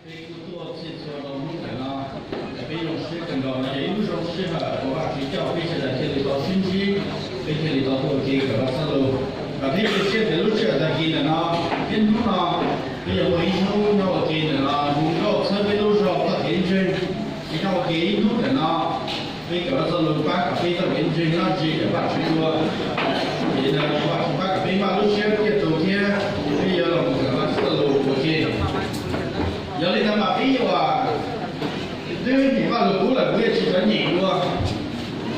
Peb kuj tuaj txhij txhua rau hnub ntawm no, peb zoo siab kawg nkaus no yog ib lub zoo sij hawm uas Vajtswv coj peb sawv daws thiaj li tau sib ntsib, peb thiaj li tau tuaj ua ke kawm Vaj Xab Lus. Vam thiab cia siab tias lub sij hawm tag kis ntawm no thiab hnub no peb yuav muaj ib hnub nyob ua ke ntawm no hu nkauj txhawb peb lub zog txoj kev ntseeg. Ces nyob ua ke ib hnub ntawm no peb kawm Vaj Xab Lus pab kom peb txoj kev ntseeg nyob ze ntawm Vajtswv dua. Ces Vajtswv pab kom peb npaj lub siab tiaj tus thiab peb yuav los mus kawm Vaj Xab Lus ua ke. Yog li ntawd mas peb yuav twb nyeem Vaj Lus Kub lawm kuv yuav tsis txhob nyeem dua.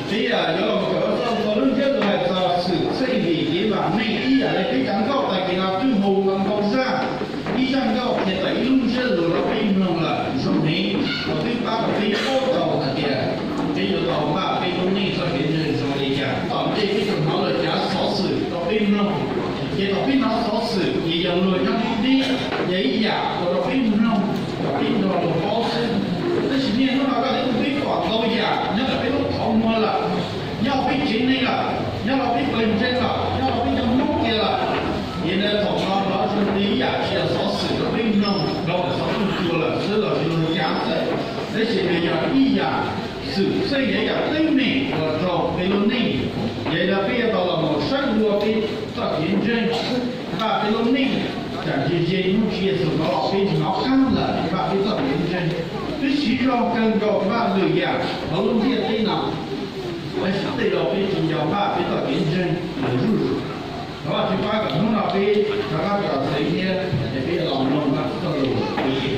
Peb yuav los mus kawm Vaj Xab Lus txog lub ntsiab lus hais txog xwm txheej vim kev vam meej ib yam li peb cov nkauj tag kis no twb hu ntau zaj, ib zaj nkauj qhia tawm ib lub ntsiab lus rau peb mloog lawm zoo heev, uas twb pab rau peb paub tau hais tias peb yuav tau npaj peb lub neej txoj kev ntseeg zoo li cas. Tom ntej peb tsuas hnov luag cav xov xwm rau peb mloog, ces thaum peb hnov xov xwm ces yog luag nyob deb deb, yog ib yam ua rau peb mloog kom peb nrog luag paub xwb. Tab sis niaj hnub no koj twb hu peb pom ntau yam nyob ntawm peb lub qhov muag lawm, nyob hauv peb tsev neeg lawm, nyob rau peb pawg ntseeg lawm, nyob rau peb cov Hmoob kiag lawm. Ces thaum no hnov zoo li ib yam tsis yog xov xwm rau peb mloog dhau ntawm xov tooj cua lawm xwb los sis luag cav xwb, tab sis nws yog ib yam xwm txheej, yog ib yam teeb meem uas raug peb lub neej. Yog li ntawd peb yuav tau los mus saib dua peb txoj kev ntseeg, npaj peb lub neej, tsam ntse ze hnub Tswv Yexus rov los peb tsis hnov qab lawm, npaj peb txoj kev ntseeg. Peb siv zog kawg nkaus npaj lwm yam hauv lub ntiaj teb no, tab sis tej zaum peb tsis nco npaj peb txoj kev ntseeg lawm zuj zus. Thov Vajtswv pab kom hnub no peb rov qab txais txheeb thiab es peb los mloog Vajtswv txoj lus ua ke.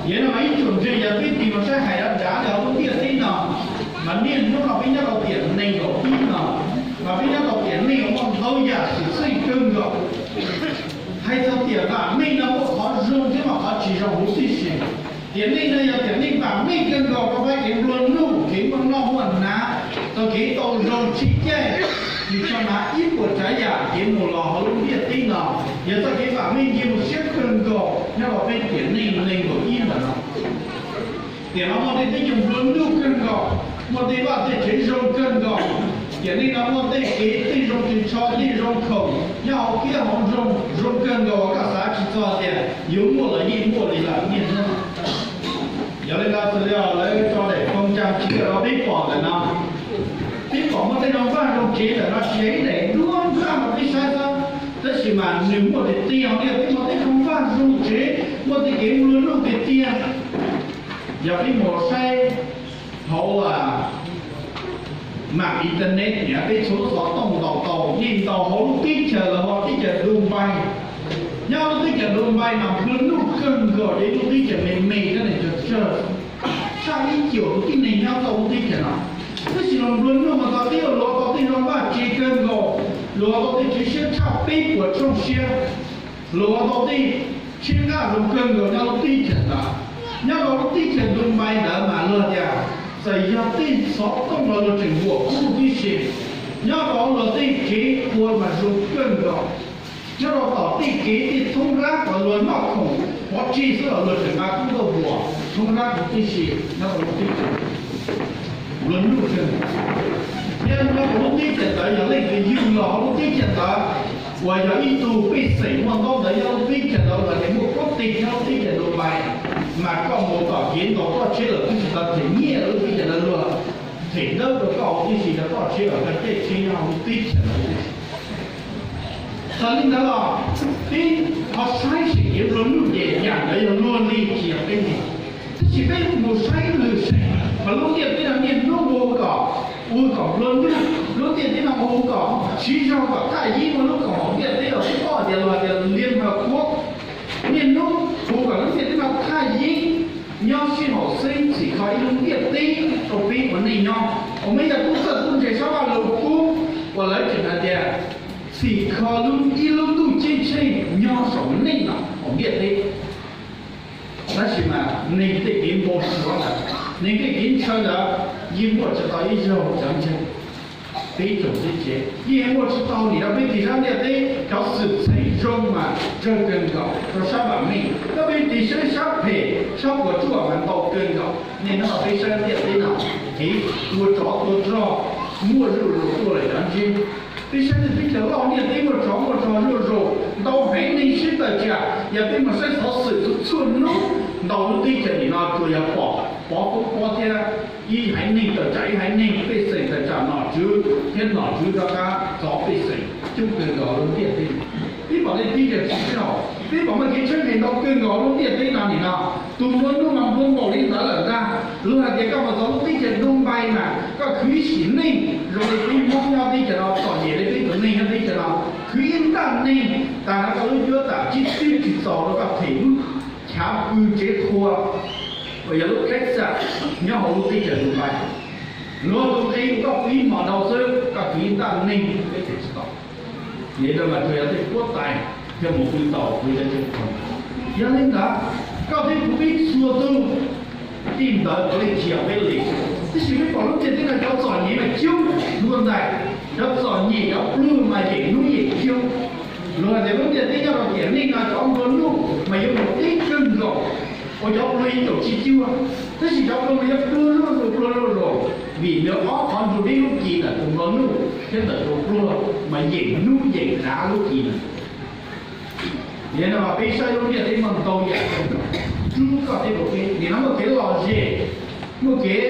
Yog no mas ib tsoom ntseeg, yog peb tig mus saib hais dav dav li hauv lub ntiaj teb no, mas niaj hnub no peb nyob rau tiam nees nkaum ib no, mas peb nyob rau tiam neej uas muaj ntau yam xwm txheej kawg nkaus. Hais txog tiam vam meej no muaj qhov zoo thiab mas qhov tsis zoo huv tib si. Tiam neej no yog tiam neej vam meej kawg nkaus rau pab kev nplua nuj, kev muaj noj muaj hnav, tau kev tau zoo tsis caij, tsis tshua hnav ib puas tsav yam, kev mus los hauv lub ntiaj teb no yog txoj kev vam meej ncig mus siab kawg nkaus nyob rau peb tiam neej nees nkaum ib ntawm no. Tiam no muaj tej teb chaws nplua nuj kawg nkaus, muaj tej vaj tej tsev zoo kawg nkaus. Tiam neej no muaj tej kev tej zoo tsis tsho, tej zoo khoom nyob hauv kiab hauv nroog zoo kawg nkaus uas koj xav tsis txog tias yuav muaj los yeej muaj li lawm niaj hnub. Yog li ntawd xws li lawv tso daim foo cag tsis rau peb pom ntawm no, peb pom muaj tej zoo vaj zoo tsev ntawm no tsis yog ib daim duab npaj rau peb saib xwb, tab sis mas nws muaj tiag tiag, yog peb muaj tej zoo vaj zoo tsev, muaj tej kev nplua nuj tiag tiag. Yog peb mus saib hauv mam internet niam peb txhua lub xov tooj ntaus tau, yeej ntaus hauv lub teb chaws los ho teb chaws Dubai. Nyob lub teb chaws Dubai mas nplua nuj kawg nkaus, yog ib lub teb chaws me me thiab neeg tsawg tsawg, tshaj ib cum tus tib neeg nyob txog lub teb chaws no. Tab sis luag nplua nuj mas txog tib luag tau tej zoo vaj tsev kawg nkaus, luag tau tej tsev siab tshaj peb puas tshooj siab, luag tau tej tshiab nqaj zoo kawg nkaus nyob lub teb chaws ntawd. Nyob rau lub teb chaws Dubai ntawd mas luag tias txawm yog tej xov tooj los luag tseem huam kub tib si. Nyob rau luag tej tsev qhua mas zoo kawg nkaus. Nyob rau tom tej kev tej thoob nrab uas luag noj khoom pov tseg xwb los luag tseem nqa kub tuaj huam thoob nrab huv tib si nyob rau lub teb chaws. Luag nuj kawg. Thiab nyob rau lub teb chaws ntawd yog leej twg yug los hauv lub teb chaws ntawd uas yog ib tug pej xeem muaj ntaub ntawv nyob lub teb chaws ntawd los tias muaj kuab teg nyob lub teb chaws Dubai, mas koj mus tom kev ntaus toj tsheb los twb tsis tau them nyiaj lub teb chaws ntawd, luag them dawb rau koj huv tib si, cov toj tsheb los cov caij tsheb nyob hauv lub teb chaws ntawd tib si. Txawm li ntawd los peb ho saib xyuas kev nplua nuj ces yam ntawd yog luag li tsis yog peb li. Tab sis peb mus saib lwm seem mas lub ntiaj teb no niaj hnub hu kom, hu kom nplua nuj, lub ntiaj teb no hu kom siv zog kom thaj yeeb, muaj lub koom haum ntiaj teb los twb paub tias luag tias Liaj Npawg Kuab niaj hnub hu kom lub ntiaj teb no thaj yeeb, nyob sib haum xeeb txhim kho ib lub ntiaj teb rau peb ua neej nyob. Uas muaj ib co tub txawj tub ntse sab Vaj Lus Kub uas lawv tseem hais tias txhim kho ib lub ntuj ceeb tsheej nyob saum neej no hauv ntiaj teb. Tab sis mas neeg tej kev npau suav ntawd, neeg tej kev ntshaw ntawd yeej muaj tsis tau ib zaug cov ntseeg. Peb tsoom txiv tsev yeej muaj tsis tau nim no peb tig sab ntiaj teb cov xwm txheej zoo mas tsawg kawg nkaus rau sab vam meej, tab peb tig saib sab phem sab puas tsuaj mas ntau kawg nkaus. Niaj hnub no peb saib ntiaj teb no, kev tua tsov tua rog muaj zuj zus tuaj lawm cov ntsej. Peb saib tej teb chaws loj ntiaj teb muaj tsov muaj rog zuj zus ntau heev, neeg sib tawm tsam. Yog peb mus saib xov xwm txhua txhua hnub, Ntau lub teb chaws nim no tsuas yog pom pov koob pob thiab ib haiv neeg tawm tsam ib haiv neeg, pej xeem tawm tsam nom tswv thiab nom tswv rov qab txov pej xeem coob kawg nkaus lub ntiaj teb. Peb pom tej teb chaws tsis sib haum, peb pom muaj kev tshaj nqe ntau kawg nkaus lub ntiaj teb no nim no. Tus nplua nuj mas nplua npaum li ntawd lawm ntag. Luag hais tias koj mus txog lub teb chaws Dubai mas koj khwv ib sim neej zoo li peb Hmoob nyob teb chaws no, txom nyem li peb tus neeg nyob teb chaws no, khwv ib ntaj neeg tas no koj lub cuab tam tsis twb tsis txaus rau koj them lub chav pw tsev qhua uas yog lub kheeb xaj nyob hauv lub teb chaws Dubai. Luag tus nqi koj khwv ib hmos dhau xwb, koj khwv ib ntaj neeg peb them tsis tau. Nim no mas tsuas yog tej huab tais thiaj mus pw tau pw tsev qhua. Yog li ntawd, koj thiab kuv peb txhua tus, tej ntawd puav leej tsis yog peb li. Tab sis peb pom lub ntiaj teb no cov txom nyem mas coob dua ntais, cov txom nyem cov pluag mas yeem hnub yeem xyoo. Luag hais tias lub ntiaj teb nyob rau tiam neej no cov nplua nuj mas yuav mus deb kawg nkaus, uas cov pluag yeej tseem tsis cuag, tab sis cov pluag mas yuav pluag luj lug pluag luj lug, vim nws ob qhov nrug dib lub ci ntawm tus nplua nuj thiab ntawm tus pluag mas yeem hnub yeem dav lub ci ntawd. Nim no mas peb saib lub ntiaj teb muaj ntau yam rub koj thiab kuv peb. Nim no muaj kev lom zem, muaj kev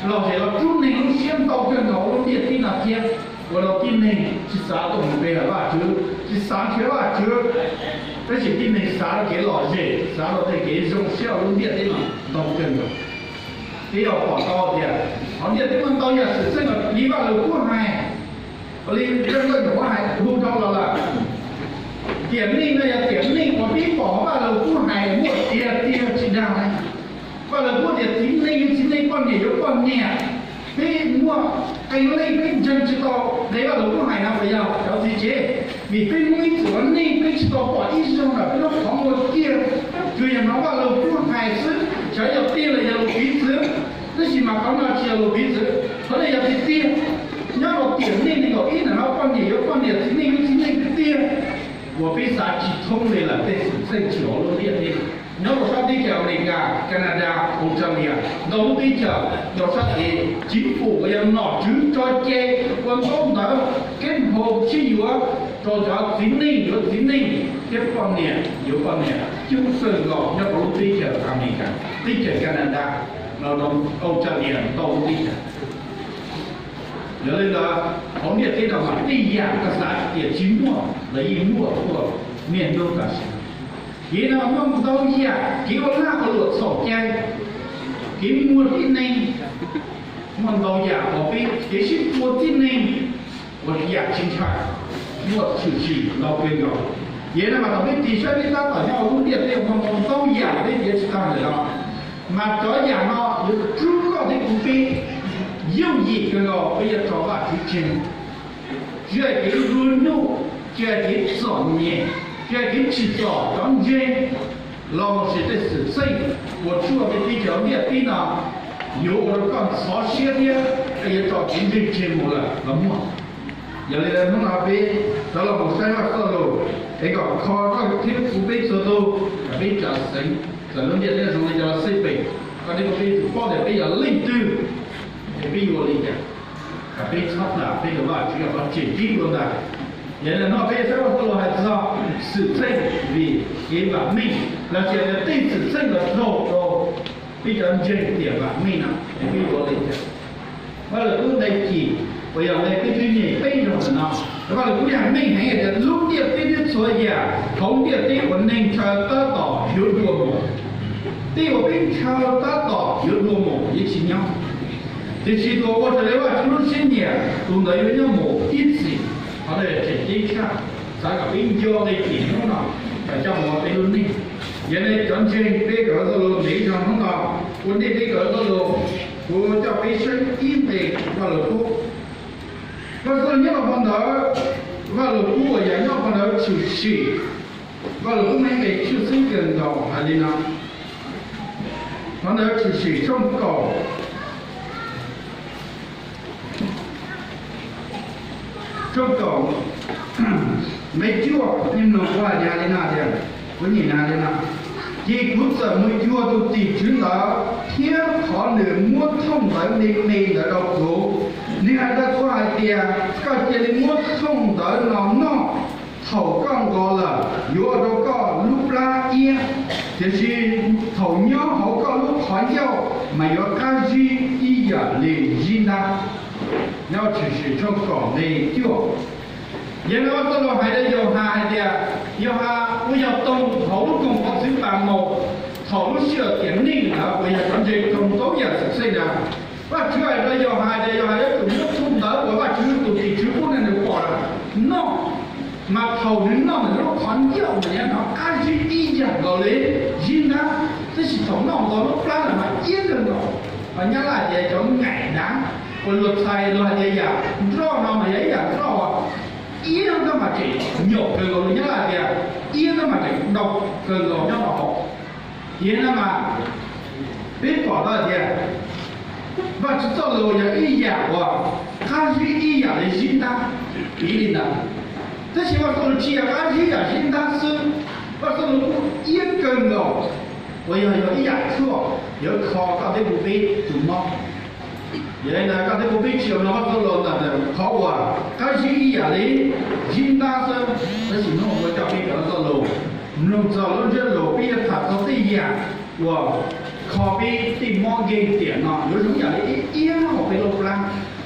lom zem los rub neeg lub siab ntau kawg nkaus lub ntiaj teb no thiab, ua rau tib neeg tsis xav tuaj mus pe hawm Vajtswv, tsis xav nrhiav Vajtswv, tab sis tib neeg xav rau kev lom zem, xav rau tej kev zoo siab lub ntiaj teb no ntau kawg nkaus. Peb yuav pom tau tias hauv ntiaj teb muaj ntau yam xwm txheej uas li Vajluskub hais, uas li Ntxwg Nkauj Nyuam Qhuav hais hu dhau los lawm. Tiam neej no yog tiam neej uas peb pom Vajluskub hais muaj tiag tiag tsis dag li. Vajluskub tias txiv neej yuav txiv neej, poj niam yuav poj niam. Peb muaj qee leej peb ntseeg tsis tau li Vajluskub hais no uas yog cov txiv tsev, vim peb Hmoob ib txwm ua neej peb tsis tau pom ib zaug ntawm peb lub qhov muag kiag. Tsuas yog hnov Vajluskub hais xwb, xyov yog tiag los yog lus piv txwv, tab sis mas qhov no tsis yog lus piv txwv, qhov no yog tiag tiag. Nyob rau tiam neej nees nkaum ib ntawm no poj niam yuav poj niam, txiv neej yuav txiv neej tiag tiag, uas peb xav tsis thoob li lawm tej xwm txheej tshwm hauv lub ntiaj teb. Nyob rau sab teb chaws Amelikas, Canada, Australia, ntau lub teb chaws rau sab tid, chính phủ uas yog nom tswv tso cai ua ntaub ntawv kev nphau sib yuav rau cov txiv neej yuav txiv neej thiab poj niam yuav poj niam coob kawg nkaus nyob rau lub teb chaws Amelikas, teb chaws Canada, Australia, ntau lub teb chaws. Yog li ntawd, hauv ntiaj teb no mas tej yam koj xav tias tsis muaj los yeej muaj tuaj niaj hnub tam sim no. Kev no muaj ntau yam kev ua lag ua luam txhaum cai, kev muag tib neeg, muaj ntau yam uas peb kev sib tua tib neeg ua yam tsis ntshai, muaj tshwm sim ntau kawg nkaus. Yog li no mas thaum peb tig saib peb tab tom nyob hauv lub ntiaj teb no muaj ntau yam peb piav tsis tag ntawm no, mas cov yam no yuav rub koj thiab kuv peb yooj yim kawg nkaus peb yuav tso Vajtswv tseg. Tsis hais kev nplua nuj, tsis hais kev txom nyem, tsis hais kev tsim txom cov ntseeg, los sis tej xwm txheej uas tshuaj tej teb chaws ntiaj teb no yuav ua rau koj ntxhov siab thiab koj yuav tso kev ntseeg tseg mus lawm los muaj. Yog li hnub no peb rov los mus saib Vajtswv txoj lus, es kom kho koj thiab kuv peb txhua tus, kom peb tsav xeev txawm lub ntiaj teb zoo li cov xej pem, koj thiab kuv peb yuav tsum paub tias peb yog leej twg, es peb yuav ua li cas, kom peb txhob plam peb tus Vajtswv yog qhov tseem ceeb dua ntag. Yog li no peb yuav saib Vajtswv txoj lus hais txog xwm txheej vim kev vam meej, los sis tej xwm txheej uas raug rau peb cov ntseeg tiam vam meej no, es peb yuav ua li cas. Vajluskub nqe cim uas yog nqe peb twb nyem peb zaug ntawm no, Vajluskub yeej meej heev tias lub ntiaj teb thiab txhua yam hauv ntiaj teb uas neeg ntshaw tab tom yuav dua mus. Tej uas peb ntshaw tab tom yuav dua mus yeej tsis nyob, tiam sis tus uas ua raws li Vajtswv lub siab nyiam tus ntawd yuav nyob mus ib txhis. Qhov ntawd tseem ceeb tshaj, xav kom peb nco nqe cim hnub no kom coj mus ua peb lub neej. Yog li cov ntseeg peb kawm Vajtswv txoj lus ntev zog hnub no, ua ntej peb kawm Vajtswv txoj lus, kuv coj peb saib ib nqe Vajluskub. Vajtswv nyob rau qhov ntawd, Vajluskub uas yog nyob qhov ntawd tshwm sim. Vajluskub muaj ib nqe tshwj xeeb kawg nkaus hais li no, qhov ntawd tshwm sim tshooj kaum, tshooj kaum, nqe cuaj, nej mloog kuv hais tias li no tias, kuv nyem hais li no: Ces kuv txawm mus cuag tus tim tswv ntawd, thiab qhov nws muab thooj ntawv me me ntawd rau kuv, nws hais rau kuv hais tias, koj cia li muab thooj ntawv no noj, thaum koj nqos lawm yuav ua rau koj lub plab iab. Tiam sis thaum nyob hauv koj lub qhov ncauj mas yuav qab zib ib yam li zib ntab. Nyob Tshwm Sim tshooj kaum nqe cuaj. Yog li ntawd Vaj Xab Laus hais rau Yauhas hais tias, Yauhas uas yog toog hauv lub koog pov txwv Pamaus thaum lub sij hawm tiam neej ntawd uas yog cov ntseeg raug ntau yam xwm txheej ntawd, Vajtswv hais rau Yauhas tias Yauhas yuav tsum muab tus ntawd uas Vajtswv tus tim tswv pub rau nws pom lawm noj, mas thaum nws noj ntawm lub qhov ncauj mas yuav hnov qab zib ib yam nkaus li zib ntab, tab sis thaum noj ntawm lub plab lawm mas iab kawg nkaus. Nyab Laj tias cov ngaim dav, uas luag txhais luag hais tias yam nroj no mas yog ib yam nroj uas iab tab mas tseem nyuam kawg nkaus, luag Nyab Laj tias iab tab mas tseem dau kawg nkaus nyob rau hauv. Yog li ntawd mas peb pom tau tias Vajtswv txoj lus yog ib yam uas qab zib ib yam li zib ntab, piv li ntawd. Tab sis Vaj Xab Laus tsis yog qab zib yam zib ntab xwb, Vaj Xab Laus kuj iab kawg nkaus, uas yog yog ib yam tshuaj yuav kho koj thiab kuv peb tus mob. Yog li ntawd koj thiab kuv peb tsis tau mloog Vaj Xab Laus ntawm qhov uas qab zib ib yam li zib ntab xwb, tab sis hnub no kuv coj peb rov Vaj Xab Laus mloog txog lub ntsiab lus peb yuav tham txog tej yam uas kho peb tej mob nkeeg tiam no yuav zoo yam li ib iab hauv peb lub plab,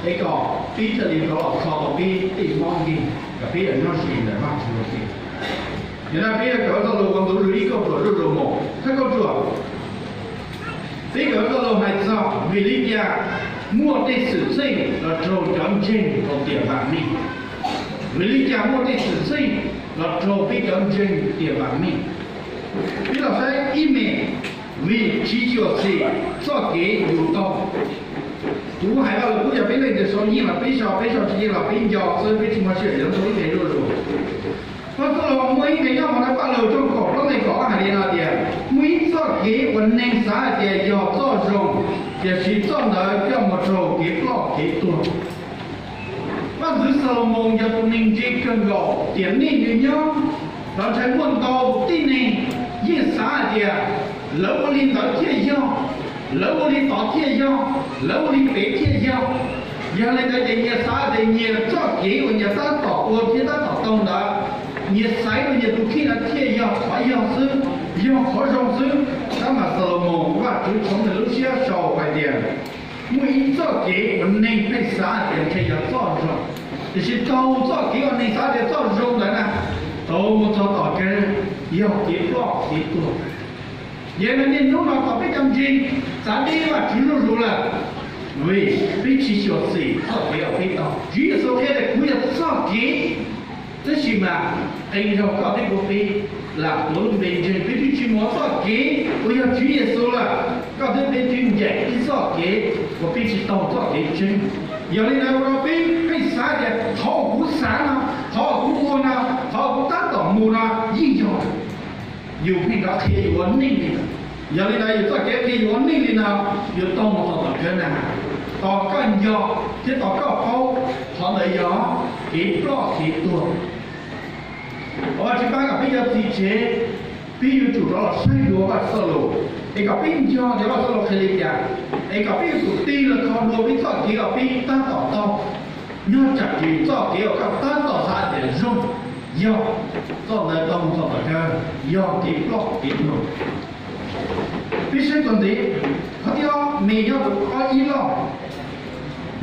es kom peb thiaj li rov los kho tau peb tej mob nkeeg kom peb yuav nyob ze ntawm Vajtswv lub teb. Yog li ntawd peb yuav kawm Vaj Xab Laus ua ntu zus ib kauj ruam zuj zus mus. Thawj kauj ruam, peb kawm Vaj Xab Laus hais txog vim li cas muaj tej xwm txheej los raug cov ntseeg rau tiam vam meej. Vim li cas muaj tej xwm txheej los raug peb cov ntseeg tiam vam meej? Peb los saib ib me, vim tsis xyuam xim txoj kev yus taug. Kuv hais Vaj Lug Kub yog peb leej twg sau yeej los peb sau, peb sau tsis yeej los peb nco xwb, peb tsis muaj sij hawm yuav ntxuav ib me zuj zus. Vaj Xab Laus muaj ib me nyob hauv Vaj Lug Kub tshooj kaum plaub nqe kaum hais li no tias, muaj ib txoj kev uas neeg xav hais tias yog txoj zoo, tiam sis txoj ntawd coj mus raug kev ploj kev tuag. Vaj ntxwv Xalumoos yog tus neeg ntse kawg nkaus, tiam neej nws nyob los ntshai muaj ntau tib neeg yeej xav hais tias lawv ua li ntawd thiaj yog, lawv ua li tod thiaj yog, lawv ua li pem thiaj yog. Yog li ntawd ces nyias xav tias nyias txoj kev uas nyias tab tom ua thiab tab tom taug ntawd, nyias xaiv rau nyias tus kheej no thiaj yog qhov yog xwb, yog qhov zoo xwb. Tab mas Xalumoos Vajtswv tshoov nws lub siab sau hais tias muaj ib txoj kev uas neeg pheej xav tias ntshe yog txoj zoo, tiam sis taug txoj kev uas neeg xav tias txoj zoo ntawd na, taug mus txog tom kawg yog kev ploj kev tuag. Yog li niaj hnub no thaum peb cov ntseeg txav deb Vajtswv zuj zus lawm, vim peb tsis xyuam xim txoj kev uas peb taug. Tswv Yexus qhia tias kuv yog txoj kev, tab sis mas qee zaug koj thiab kuv peb lam tuav lub npe ntseeg peb twb tsis mus txoj kev uas yog Tswv Yexus lawm, koj thiab peb twb ncaim ib txoj kev uas peb tsis taug txoj kev tseeb. Yog li ntawd ua rau peb pheej xav tias qhov uas kuv xav no, qhov uas kuv ua no, qhov uas kuv tab tom mus no yeej yog. Yus pheej rov qhia yus ua neej li ntawd. Yog li ntawd yus txoj kev qhia yus ua neej li no yuav taug mus txog tom kawg na. Tos koj nco thiab tos koj paub, qhov ntawd yog kev ploj kev tuag. Ua Vajtswv pab kom peb cov txiv tsev, peb yuav tsum rov los saib dua Vaj Xab Laus, es kom peb nco tias Vaj Xab Laus qhia li cas, es kom peb yuav tsum tig los kho dua peb txoj kev uas peb tab tom taug. Nyob tsam ces txoj kev uas koj tab tom xav tias zoo, yog txoj ntawd taug mus txog tom kawg yog kev ploj kev tuag. Peb saib txog ntxiv, qhov thib ob me nyob rau ob ib loj,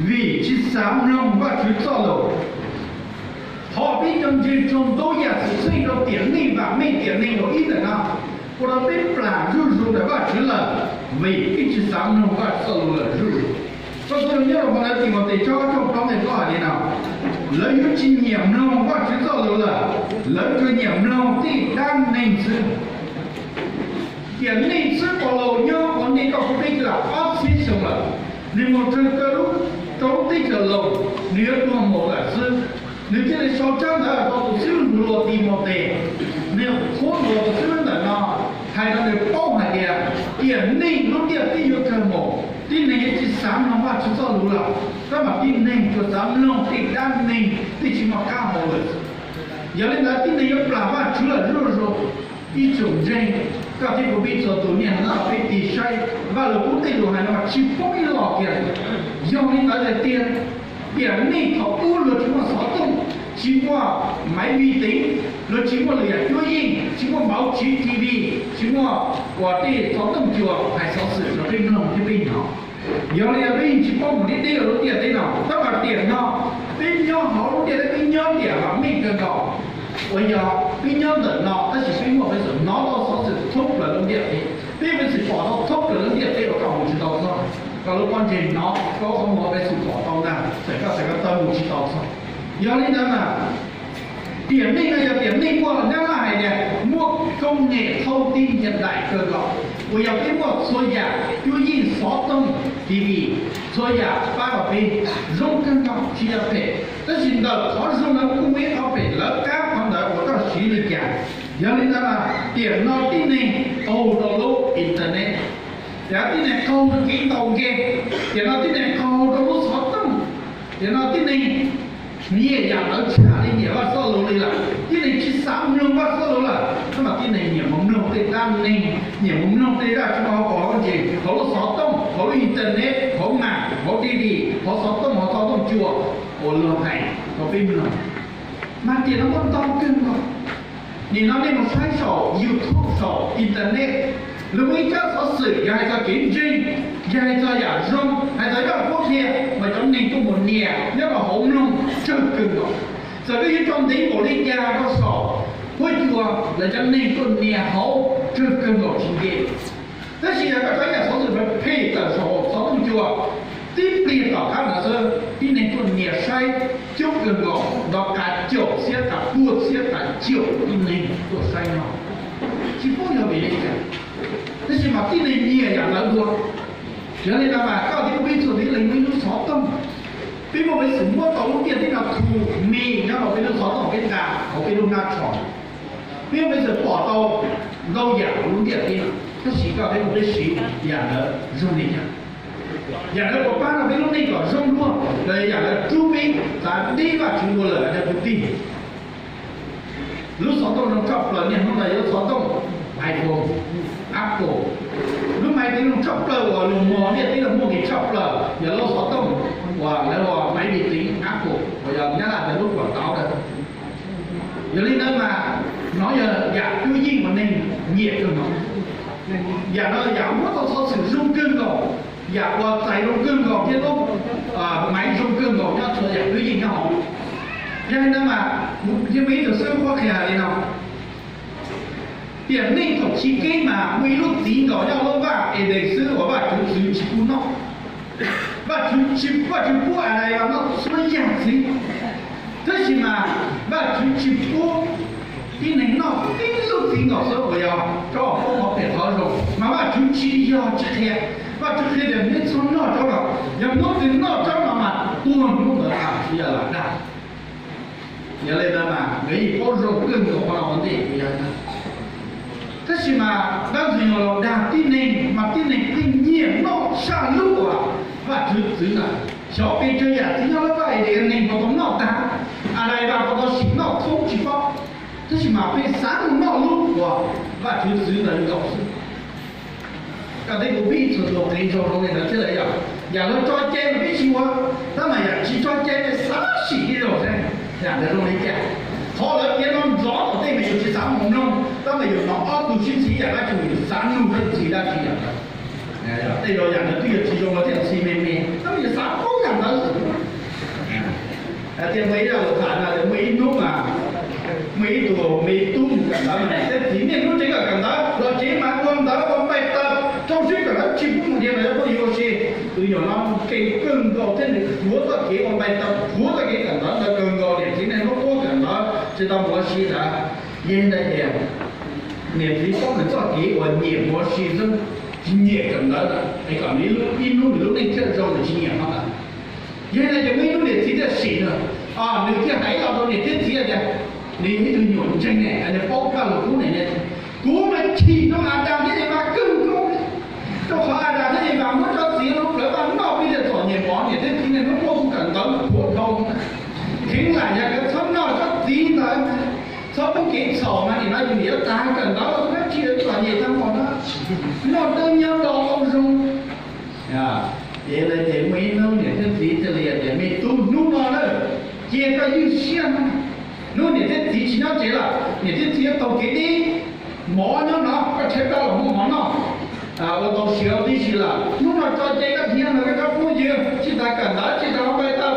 vim tsis xav mloog Vajtswv txoj lus. Qhov peb cov ntseeg raug ntau yam xwm txheej rau tiam neej vam meej tiam neeg nkaus ib ntawm no, ua rau peb plam zuj zus ntawm Vajtswv lawm, vim peb tsis xav mloog Vajtswv txoj lus lawm zuj zus. Txoj lus nyob rau hauv ntawd Timautes tshooj plaub nqe plaub hais li no, lawv yuav tsis nyiam mloog Vajtswv txoj lus lawm, lawv tsuas nyiam mloog tej dab neeg xwb. Tiam neej xwb, Paulus nyob ua ntej koj kuv peb twb lam ob txhiab xyoo lawm, nws mus raws kawg lub, rau lub teb chaws Loos, nws yuav tuag mus lawm xwb. Nws thiaj li sau tsab ntawv rau tus xib hwb hluas Timautes, nws qhuab ntuas tus xib hwb ntawm no, hais rau nws paub hais tias tiam neej lub ntiaj teb yuav kawg mus, tib neeg yuav tsis xav mloog Vajtswv txoj lus lawm, tab mas tib neeg tsuas xav mloog tej dab neeg, tej tsis muaj qab hau lawm. Yog li ntawd tib neeg yuav plam Vajtswv lawm zuj zus. Ib tsoom ntseeg, koj thiab kuv peb txhua tus niaj hnub no peb tig saib Vaj Lug Kub tej lus hais no mas tsis poob ib los kiag. Yog li ntawd tiag tiag, tiam neej thaum ub luag tsis muaj xov tooj, tsis muaj maiv vi tev, luag tsis muaj lwm yam cuab yeej, tsis muaj npauv tsiv T V, tsis muaj uas tej xov tooj cua hais xov xwm rau peb mloog thiab peb hnov. Yog li yog peb yeej tsis paub mus deb deb rau lub ntiaj teb no, tab mas tiam no peb nyob hauv lub ntiaj teb, peb nyob tiam vam meej kawg nkaus, uas yog peb nyob ntawm no tab sis peb muaj peev xwm hnov tau xov xwm thoob plaws lub ntiaj teb, peb muaj peev xwm pom tau thoob plaws lub ntiaj teb uas koj mus tsis tau txog, koj lub pob ntseg hnov, koj qhov muag muaj peev xwm pom tau ntag, txawm koj txawm koj taw mus tsis tau txog. Yog li ntawd mas tiam neej no yog tiam neej uas Nyab Laj hais tias muaj công nghệ thông tin hiện đại kawg nkaus, uas yog peb muaj txhua yam cuab yeej, xov tooj, T V, txhua yam pab rau peb zoo kawg nkaus tsis yog phem. Tab sis ntawm qhov zoo no kuj muaj ib qhov phem, lawv qab qhov ntawd uas koj siv li cas. Yog li ntawd mas tiam no tib neeg qaug rau lub internet, tiam no tib neeg qaug rau kev ntaus game, tiam no tib neeg qaug rau lub xov tooj, tiam no tib neeg nyiam yam ntawd tshaj li nyiam Vaj Xab Lus li lawm, tib neeg tsis xav mloog Vaj Xab Lus lawm, tab mas tib neeg nyiam mus mloog tej dab neeg, nyiam mus mloog tej zaj tsis muaj hauv paus hauv ntsis hauv lub xov tooj, hauv lub internet, hauv mam, hauv T V, hauv xov tooj, hauv xov tooj cua uas luag hais rau peb mloog. Mas tiam no muaj ntau kawg nkaus. Nim no nej mus saib saum YouTube, saum internet, lawv muaj ib tsab xov xwm yog hais txog kev ntseeg, yog hais txog yam zoo, hais txog zaj huab qhia, mas cov neeg tuaj mus nias nyob rau hauv mloog tsawg kawg nkaus. Txawm koj yuav tso ntev npaum li cas rau saum huab cua, lawv cov neeg tuaj nias hauv tsawg kawg nkaus tsis nce. Tab sis yog koj tso yam xov xwm phem tawm saum xov tooj cua, tib pliag tom qab ntawd xwb tib neeg tuaj nias saib coob kawg nkaus, nrov qas caum txhiab qas pua txhiab qas caum tib neeg tuaj saib no. Tsis paub yog vim li cas, tab sis mas tib neeg nyiam yam ntawd dua. Yog li ntawd mas koj thiab kuv peb txhua tus leej muaj ib lub xov tooj, peb muaj peev xwm muab tau lub ntiaj teb no thu me nyob rau peb lub xov tooj, peb nqa hauv peb lub hnab tsho, peb muaj peev xwm pom tau ntau yam hauv lub ntiaj teb no, tab sis koj thiab kuv peb siv yam ntawd zoo li cas? Yam ntawd puas pab rau peb lub neej kom zoo dua, los yam ntawd rub peb txav deb Vajtswv dua lawm cov kwv tij? Lub xov tooj zoo tshaj plaws niaj hnub no yog lub xov tooj iPhone, Apple. Lub máy tính zoo tshaj plaws uas luag muag ntiaj teb no muaj nqis tshaj plaws yog lub xov tooj uas lawv hu ua máy vi tính Apple uas yog Nyab Laj tias lub quảng cáo ntawd. Yog li ntawd mas nov yog yam cuab yeej uas neeg nyiam kawg nkaus. Yam no yam muab tau xov xwm zoo kawg nkaus, yam uas txais zoo kawg nkaus thiab lub máy zoo kawg nkaus nyob txhua yam cuab yeej nyob hauv. Yog li ntawd mas kuv thiaj muaj ib tug xib hwb qhia hais li no: Tiam neej thaum chiv keeb mas muaj ib lub txiv nkaus nyob lub vaj Edes xwb uas Vajtswv txwv tsis pub noj. Vajtswv tsis, Vajtswv pub Adais noj txhua yam txiv, tab sis mas Vajtswv tsis pub tib neeg noj tib lub txiv nkaus xwb uas yog tsob qauv qhov phem qhov zoo, mas Vajtswv tsis yog tsis qhia. Vajtswv qhia tias nej txhob noj tsob no, yog hnub twg noj tsob no mas tuag hnub ntawd tsis yog lam dag. Yog li ntawd mas nkawd yeej paub zoo kawg nkaus qhov no ua ntej. Tab sis mas dab ntxwg nyoog los dag tib neeg mas tib neeg pheej nyiam noj tshaj lub uas Vajtswv txwv ntawd. Xyov pes tsawg yam txiv nyob lub vaj Edes neeg puas tau noj tag, Adais puas tau sim noj thoob tsis paub, tab sis mas pheej xav mus noj lub uas Vajtswv txwv ntawd nkaus xwb. Koj thiab kuv peb txhua tus qev ntshaw zoo li ntawd thiab lawm yog yam lawv tso cai mas peb tsis ua, tab mas yam tsis tso cai peb xav sim ib zaug seb yam ntawd zoo li cas. Qhov lawv piav no nrov tom tej mas yus tsis xav mus mloog, tab mas yus hnov ob tug sib ntxhi yam dab tsi yus xav nug seb ntxhi dab tsi yam ntawd. Tej zaum yam ntawd twb yog tsis zoo los thiaj ntxhi me me, tab mas yus xav paub yam ntawd. Tias muaj ib zaj lus tham no tias muaj ib hnub mas muaj ib tug me tub mus kawm ntawv, niam thiab txiv niaj hnub tseem kawm ntawv, los tsev mas ua ntawv ua npaij taw, rau siab kawm ntawv tsis pub mus dhia ntawd pub yuav ua si. Tus me nyuam no kev kawg nkaus thiab nws rhuav txoj kev ua npaij taw, rhuav txoj kev kawm ntawv ntawd kawg nkaus, niam txiv niaj hnub quab kawm ntawv tsis tau mus ua si ntawd. Yog li ntawd ces niam txiv paub nws txoj kev uas nyiam mus ua si xwb, tsis nyiam kawm ntawv lawm es kom nws ib hnub nws lub neej thiaj zoo, nws tsis nyiam qhov ntawd. Yog li ntawd ces muaj ib hnub niam txiv thiaj sim nws, nws thiaj hais los rau niam thiab txiv tias, nws yog ib tug me nyuam ntseeg ne, nws paub Vajluskub ne, kuv mas chim rau Adas thiab Evas kawg nkaus li, rau qhov Adas thiab Evas muab tsob txiv lub plawv vaj noj pib tias txom nyem mov, niam thiab txiv niaj hnub muab kuv kawm ntawv rhuav dhau. Kheev lam yog kawv txhob noj tsob txiv ntawd, txhob pub kev txhaum mas nim no yus niam yuav tag kawm ntawv los kuv dab tsi txom nyem tag npaum no, noj dawb nyob do zoo. Ces ntawd ces muaj ib hnub niam thiab txiv thiaj li tias, me tub, hnub no na, cia koj ywj siab na, hnub niam thiab txiv tsis nyob tsev lawm, niam thiab txiv yuav taug kev deb. Mov nyob no, koj tshaib plab los muaj mov noj, ua tau siav tib si lawm. Hnub no tso ces koj dhia ntawm koj phooj ywg, tsis tas kawm ntawv tsis tas ua pais tau,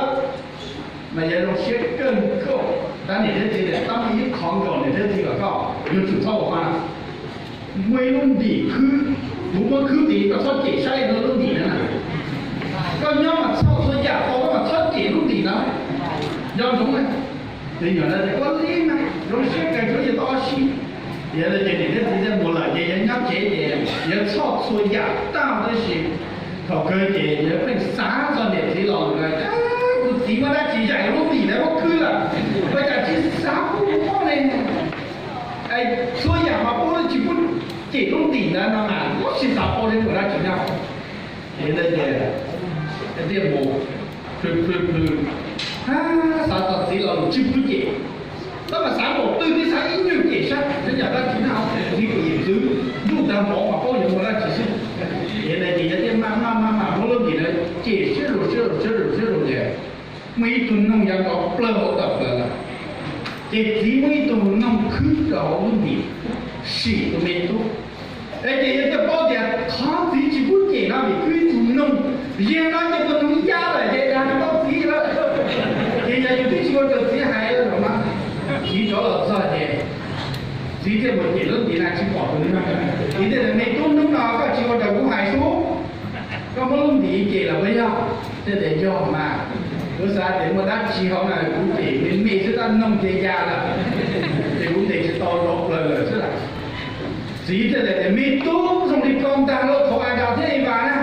mas yog zoo siab kawg nkaus. Tab niam thiab txiv tias tab meeg ib qho nkaus niam thiab txiv kom koj yuav tsum txhob ua qhov no. Muaj ib lub ntim khwb, kuv muab khwb tid koj txhob cem saib ib lub ntim na. Koj nyob mas txhoj txhua yam tau koj mas txhob cem lub ntim na. Nco ntsoov na. Me nyuam na, ua li mas zoo siab kawg tsuav yog tau ob si. Yog li ces niam thiab txiv thiaj mus lawm ces yog nyob tsev ces yog txhoj txhua yam tau tab sis thaum kawg ces yog pheej xav txog niam txiv los lawm, kuv txiv muaj dab tsi yam lub ntim ntawd muab khwb lawm, ua cas tsis xav pub kuv paub ne. Txhua yam mas pub tsis pub cem lub ntim ntawd no mas tsis xav paub li ua dab tsi nyob. Ces ntawd ces thiaj mus plhw plhw plhw, xav txog txiv los lus tsis pub cem. Tab mas xav npaum twg twb xav ib nyuag cem sab, yog dab tsi na, txiv kuj yim txwv ntuj tag npaum mas paub yuav ua dab tsi xwb. Ces ntawd ces yog thiaj maj maj maj maj muab lub ntim ntawd cem siab lug siab lug siab lug siab lug ces muaj ib tug noog yav nrov plawg hauv tawm plaws lawm. Ces txiv muab ib tug noog khwb rau hauv lub ntim sim tus me tub. Es ces yog thiaj paub tias qhov txiv tsis pub cem no vim khwb ib tug noog, yog no ces tus noog ya lawm ces dag tau txiv lawm. Ces yog yus twb tsis ua raws txiv hais lawm no, txiv rov los txog ces txiv thiaj mus cem lub ntim na tsis pom tus noog. Txiv thiaj tias me tub, hnub no koj tsis ua raws kuv hais sub, koj muab lub ntim cem lawm puas yog? Thiaj tias yog mas, kuv xav tias muaj dab tsi hauv na kuv cem me me xwb tab noog ces ya lawm, ces kuv ntes tsis tau nrov plawg lawm xwb lawm. Txiv thiaj tias me tub, zoo li ko ntag lauj, thaum Adas thiab Evas na,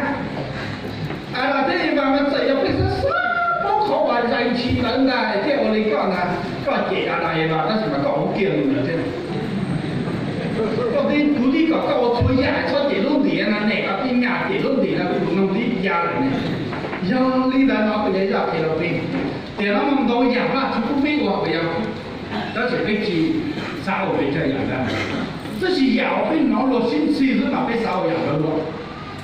Adas thiab Evas mas txawm yog pheej xav xav paub qhov uas zais ntshis ntawd ntag thiaj ua li koj ntag. Koj cem Adas Evas tab sis mas koj hauv kiag lus lawm thiab. Koj tib, kuv tib kom koj ua txhua yam txhob cem lub ntim no ne, koj tib nyam cem lub ntim no tus noog tib ya lawm ne. Yog li ntawd no kuv yuav zaj qhia rau peb tias no mas ntau yam Vajtswv pub peb ua puas yog? Tab sis peb tsis xav ua pes tsawg yam ntawd, tab sis yam uas peb hnov luag sib ntxhi xwb mas peb xav ua yam ntawd dua.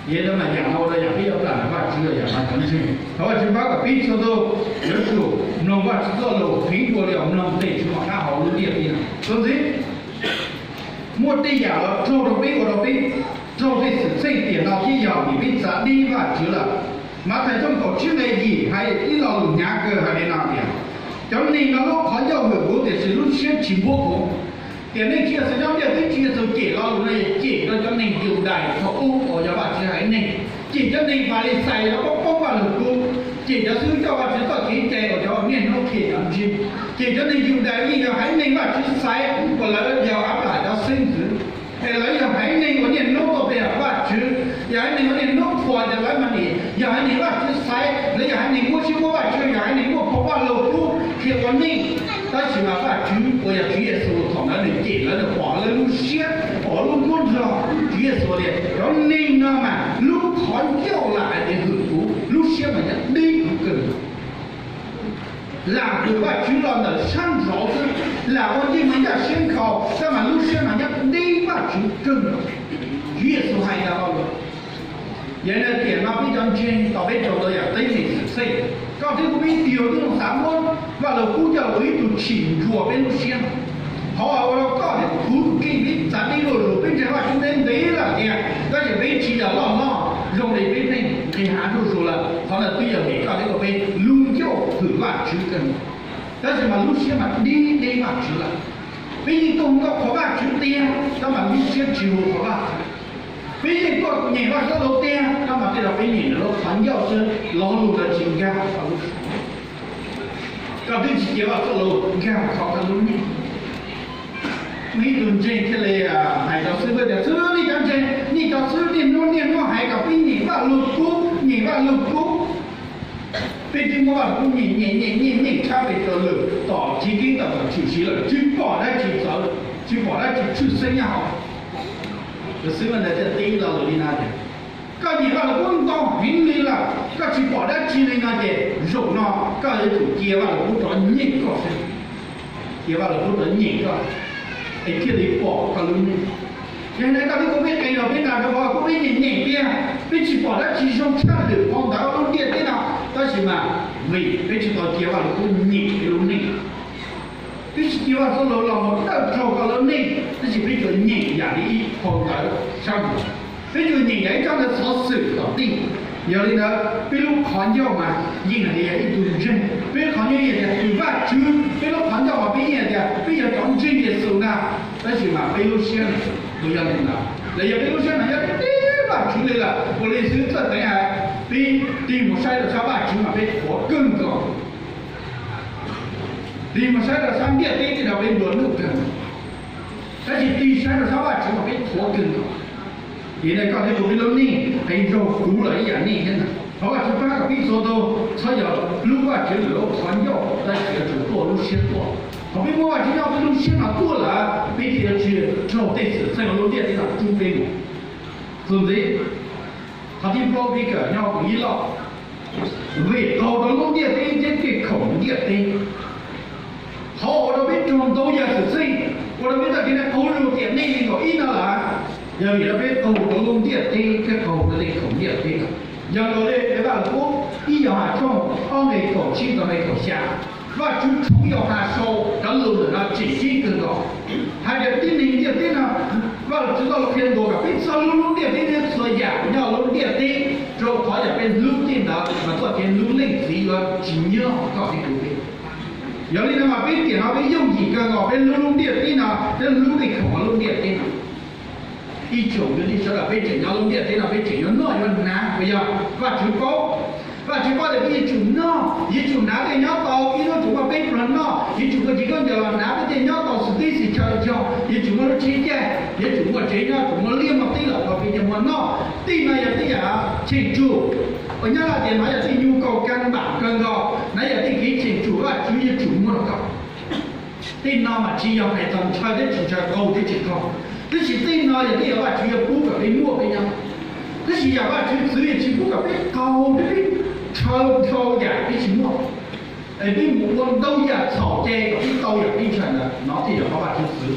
Yog li mas yam no ua rau yam peb yuav plam Vajtswv los yam no cov ntseeg, thov Vajtswv pab kom peb txhua tus yuav tsum mloog Vajtswv txoj lus heev dua li uas mloog tej tswv mos qab hauv lub ntiaj teb no. Tus ntxiv, muaj tej yam los raug rau peb ua rau peb raug tej xwm txheej tiam no thiab yog vim peb txav deb Vajtswv lawm. Mathais tshooj kaum tsib nqe yim hais ib lo lus hnyav kawg hais li no tias, cov neeg no lub qhov ncauj hwm kuv tiam sis lub siab tsis npuab kuv. Tiam neeg tsis yog Yexus nyob ntiaj teb, tsis yog Yexus cem lo lus no, cem rau cov neeg Yudais thaum ub uas yog Vajtswv haiv neeg, cem cov neeg Falixais uas poob poob Vajluskub, cem cov xib hwb coj Vajtswv txoj kev cai uas cov niaj hnub qhia cov ntseeg, cem cov neeg Yudais yeej yog haiv neeg Vajtswv xaiv uas lawv yog Anplaham cov xeeb ntxwv, es lawv yog haiv neeg uas niaj hnub tau pe hawm Vajtswv, yog haiv neeg uas niaj hnub qhuas tias lawv mas nim yog haiv neeg Vajtswv xaiv, lawv yog haiv neeg muaj siab muaj Vajtswv, yog haiv neeg muaj phau Vajluskub qhia ua neej. Tab sis mas Vajtswv uas yog Tswv Yexus thaum ntawd nws cem lawv, nws pom lawv lub siab, pom lub nkuab nrog Tswv Yexus tias cov neeg no mas lub qhov ncauj lam hais tias hwm kuv, lub siab mas nyob deb kuv kawg. Lam hwm Vajtswv los ntawm sab nraud xwb, lam ua ncaj mas ncaj siab nkhaus, tab mas lub siab mas nyob deb Vajtswv kawg. Tswv Yexus hais ntawd los, yog li tiam no peb cov ntseeg tau peb raug ntau yam teeb meem xwm txheej, koj thiab kuv peb tib zoo xav muab Vajluskub coj los ua ib tug tsim ntsuas peb lub siab. Qhov uas ua rau koj thiab kuv tus kheej peb txav deb luaj lus, peb ntseeg Vajtswv ntev ntev lawm tiag, tab sis peb tsis yog loj loj zoo li peb pheej nqis hav zuj zus lawm. Qhov ntawd twb yog vim koj thiab kuv peb lub ncauj hwm Vajtswv kawg, tab sis mas lub siab mas deb deb Vajtswv lawm. Peb yeej tuaj nrog qhuas Vajtswv tiag, tab mas lub siab tsis hu qhuas Vajtswv. Peb yeej tuaj nyeem Vajtswv txoj lus tiag, tab mas tej zaum peb nyeem lawv lub qhov ncauj xwb, lo lus ntawd tsis nkag rau lub siab. Koj twb tsis cia Vajtswv txoj lus nkag rau koj lub neej. Muaj ib tug ntseeg thiaj li hais rau xib hwb tias, xib hwb, nej cov ntseeg, nej cov xib hwb niaj hnub niaj hnub hais kom peb nyeem Vajluskub, nyeem Vajluskub. Peb twb muab Vajluskub nyeem nyeem nyeem nyeem nyeem tshaj pes rau lwm tom chiv keeb tom kom tshwm sim lawm tsis pom dab tsi txawv, tsis pom dab tsi tshwj xeeb nyob hauv. Tus xib hwb ntawd thiaj teb lo lus li no tias, koj nyeem Vajluskub ntau heev li lawm koj tsis pom dab tsi li no ces zaum no koj yuav tsum cia Vajluskub rov nyeem koj xwb. Cia Vajluskub rov nyeem koj es thiaj li pom koj lub neej. Yog li koj twb kuv peb qe los peb nqa rau Vajluskub peb nyeem nyeem tiag, peb tsis pom dab tsi zoo tshaj lwm qhov ntawd lub ntiaj teb no, tab sis mas vim peb tsis tau cia Vajluskub nyeem peb lub neej. Peb tsis cia Vajtswv txoj lus los mus dawj raug koj lub neej. Tab sis peb tsuas nyeem yam li ib phau ntawv sab nraud, peb tsuas nyeem yam ib tsab ntawv xov xwm tom ntej. Yog li ntawd peb lub qhov ncauj mas yeej hais tias yog ib tug ntseeg, peb lub qhov ncauj yeej hais tias tus Vajtswv, peb lub qhov ncauj mas peb yeej hais tias peb yog cov ntseeg Yexus ntag. Tab sis mas peb lub siab puas yog li ntawd? Los yog peb lub siab mas yog tib Vajtswv li lawm, ua li xwb txawj teev hais, peb tig mus saib rau sab Vajtswv mas peb qhuav kawg nkaus, tig mus saib rau sab ntiaj teb tej no peb nplua nuj kawg, tab sis tig saib rau sab Vajtswv mas peb qhuav kawg nkaus. Ces nej koj thiab kuv peb lub neej qee zaug kuv los ib yam nej thiab ntag. Thov Vajtswv pab kom peb txhua tus txhob yog hlub Vajtswv lwm lub qhov ncauj, tab sis yuav tsum tuaj lub siab tuaj. Thaum peb muab Vajtswv nyob peb lub siab no tuaj lawm, peb thiaj yuav tsis raug tej xwm txheej lub ntiaj teb no rub peb mus. Txuas ntxiv, qhov thib plaub peb kawm nyob hauv ib loj, vim qaug rau lub ntiaj teb thiab tej khoom ntiaj teb, qhov ua rau peb raug ntau yam xwm txheej, ua rau peb txoj kev neej qaug zog tiam neej li nkaus ib no lawm, yog vim rau peb qaug rau lub ntiaj teb thiab qaug rau tej khoom ntiaj teb lawm. Yog nkaus li Vaj Lug Kub ib Yauhas tshooj ob nqe kaum tsib txog nqe kaum xya, Vajtswv tshoov Yauhas sau cov lus ntawm no tseem ceeb kawg nkaus, hais tias tib neeg ntiaj teb no, Vajtswv txoj lus qhia ntuas kom peb txhob hlub lub ntiaj teb thiab txhua yam uas nyob lub ntiaj teb, rau qhov yog peb hlub tej ntawd mas txoj kev hlub Leej Txiv yuav tsis nyob hauv koj thiab kuv li. Yog li no mas peb tiam no peb yooj yim kawg nkaus peb hlub lub ntiaj teb no thiab hlub tej khoom hauv lub ntiaj teb no. Ib tsoom kwv tij sawv daws peb tseem nyob lub ntiaj teb no peb tseem yuav noj yuav hnav, puas yog? Vajtswv paub, Vajtswv paub tias peb yuav tsum noj yuav tsum hnav, peb nyob tau ib hnub tsum muaj peb pluag noj, yuav tsum muaj txiv khaub ncaws los hnav, peb thiaj nyob tau xwm txheej xwm chaw yog, yuav tsum muaj lub tsheb caij, yuav tsum muaj tsev nyob, tsum muaj liaj muaj teb los rau peb thiaj muaj noj. Tej no yog tej yam cheem tsum, uas nyob hais tias no yog tej nhu kaus kab npam kawg nkaus, no yog tej kev cheem tsum Vajtswv yuav tsum muaj rau koj. Tej no mas tsis yog hais txog ntshaw thiab tsis ntshaw, qaug thiab tsis qaug, tab sis tej no yog tej yam Vajtswv yuav pub kom peb muaj peb nyob. Tab sis yam Vajtswv txwv yog tsis pub kom peb qaug thiab peb ntshaw dhau yam peb tsis muaj. Es peb mus ua ntau yam txhaum ces kom peb tau yam peb ntshaw ntawd, no thiaj yog qhov Vajtswv txwv.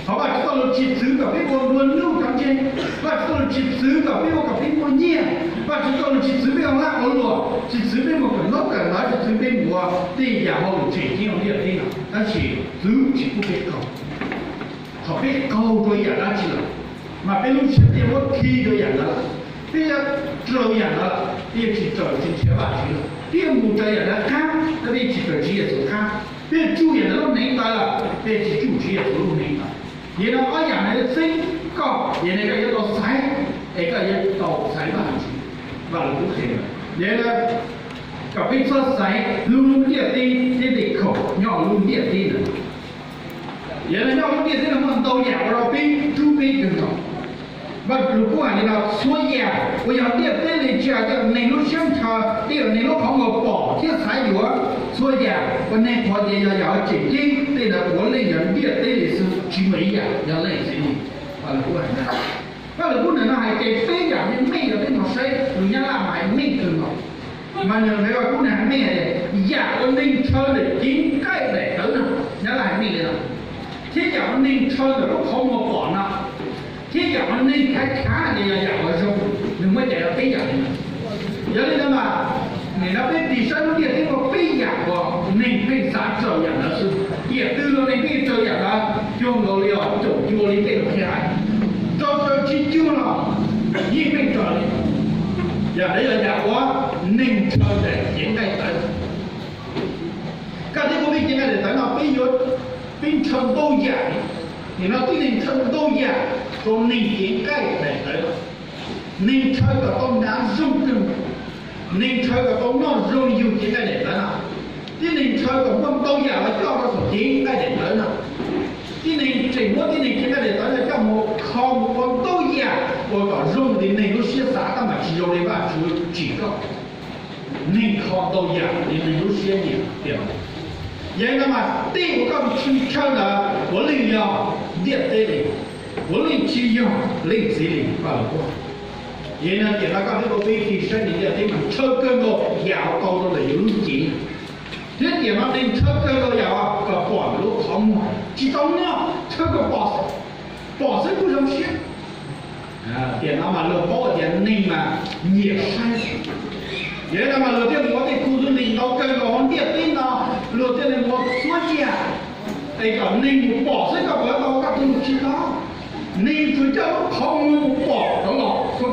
Qhov Vajtswv txoj lus tsis txwv kom peb ua nplua nuj cov ntseeg, Vajtswv txoj lus tsis txwv kom peb ua kom peb muaj nyiaj, Vajtswv txoj lus tsis txwv peb ua lag ua luam, tsis txwv peb mus kawm ntaub kawm ntawv, tsis txwv peb mus ua tej yam hauj lwm tseem ceeb hauv ntiaj teb no, tab sis txwv tsis pub peb qaug. Thaum peb qaug rau ib yam dab tsi lawm, mas peb lub siab peb yuav muab khi rau yam ntawd lawm, peb yuav raws yam ntawd lawm, peb yuav tsis raws tsis nrhiav Vajtswv lawm, peb yuav mus raws yam ntawd qab, tab peb tsis raws Tswv Yexus qab, peb yuav tsuj yam ntawd lub hneev taw lawm, peb tsis tsuj Tswv Yexus lub hneev taw. Yog no ob yam no yuav txeeb koj, yog no koj yuav tau xaiv, es koj yuav tau xaiv Vajtswv. Vaj Lug Kub qhia, yog no kom peb txhob xaiv hlub lub ntiaj teb thiab tej khoom nyob lub ntiaj teb ntawd. Yog no nyob lub ntiaj teb no muaj ntau yam ua rau peb rub peb kawg nkaus. Vaj Lug Kub hais li no, txhua yam uas yog ntiaj teb li, tsis hais tias neeg lub siab ntshaw, tej yam neeg lub qhov muag pom thiab xaiv yuav, txhua yam uas neeg qhuas tias yog yam uas tseem ceeb, tej ntawd puav leej yog ntiaj teb li xwb, tsis muaj ib yam yog Leej Txiv li. Vaj Lug Kub hais ntawd. Vaj Lug Kub ntawm no hais tias peb yam meej meej, yog peb mus saib lus Nyab Laj mas hais meej kawg nkaus. Mas nws Vaj Lug Kub nws hais meej tias yam uas neeg ntshaw ntawm cev nqaij daim tawv no, Nyab Laj hais meej li no, thiab yam uas neeg ntshaw ntawm lub qhov muag pom no, thiab yam uas neeg khav khav tias yog yam uas zoo, nws muab cais yog peb yam li no. Yog li ntawd mas, nim no peb tig saib lub ntiaj teb muaj peb yam uas neeg pheej xav raws yam ntawd xwb. Yam twg los neeg pheej raws yam ntawd, cuag nkaus li os, caum cuag li tej laus qhia hais, raws raws tsis cuag los yeej pheej raws li. Yam ntawd yog yam uas neeg ntshaw ntawm cev nqaij tawv. Koj thiab kuv peb cev nqaij daim tawv no peb yuav, peb ntshaw ntau yam. Nim no tib neeg ntshaw ntau yam rau neeg cev nqaij daim tawv no. Neeg ntshaw kom tau hnav zoo kawg, neeg ntshaw kom tau noj zoo yug cev nqaij daim tawv no, tib neeg ntshaw kom muaj ntau yam los coj rau saum cev nqaij daim tawv no, tib neeg tseem muab tib neeg cev nqaij daim tawv no coj mus kho mus ua ntau yam uas kom zoo li neeg lub siab xav tab mas tsis zoo li Vajtswv tsim koj. Neeg kho ntau yam li neeg lub siab nyiam tiag. Yog li no mas tej uas koj ntshaw ntawd puav leej yog ntiaj teb li, puav leej tsis yog Leej Txiv li, Vaj Lug Kub. Yog li no tiam no koj thiab kuv peb tig saib ntiaj teb mas ntshaw kawg nkaus yam uas tau rau ntawm yus lub cev. Thiab tiam no neeg ntshaw kawg nkaus yam uas kom pom lub qhov muag, tsis tau noj, ntshaw kom pom, pom xwb kuj zoo siab. Tiam no mas luag paub tias neeg mas nyiam saib. Yog li no mas luag thiaj mus ua tej khu du lịch ntau kawg nkaus hauv ntiaj teb no, luag thiaj li mus ua txhua yam, es kom neeg mus pom xwb koj puas tau koj tus mus tsis tau. Neeg tsuas coj lub qhov muag mus pom rov los khoob,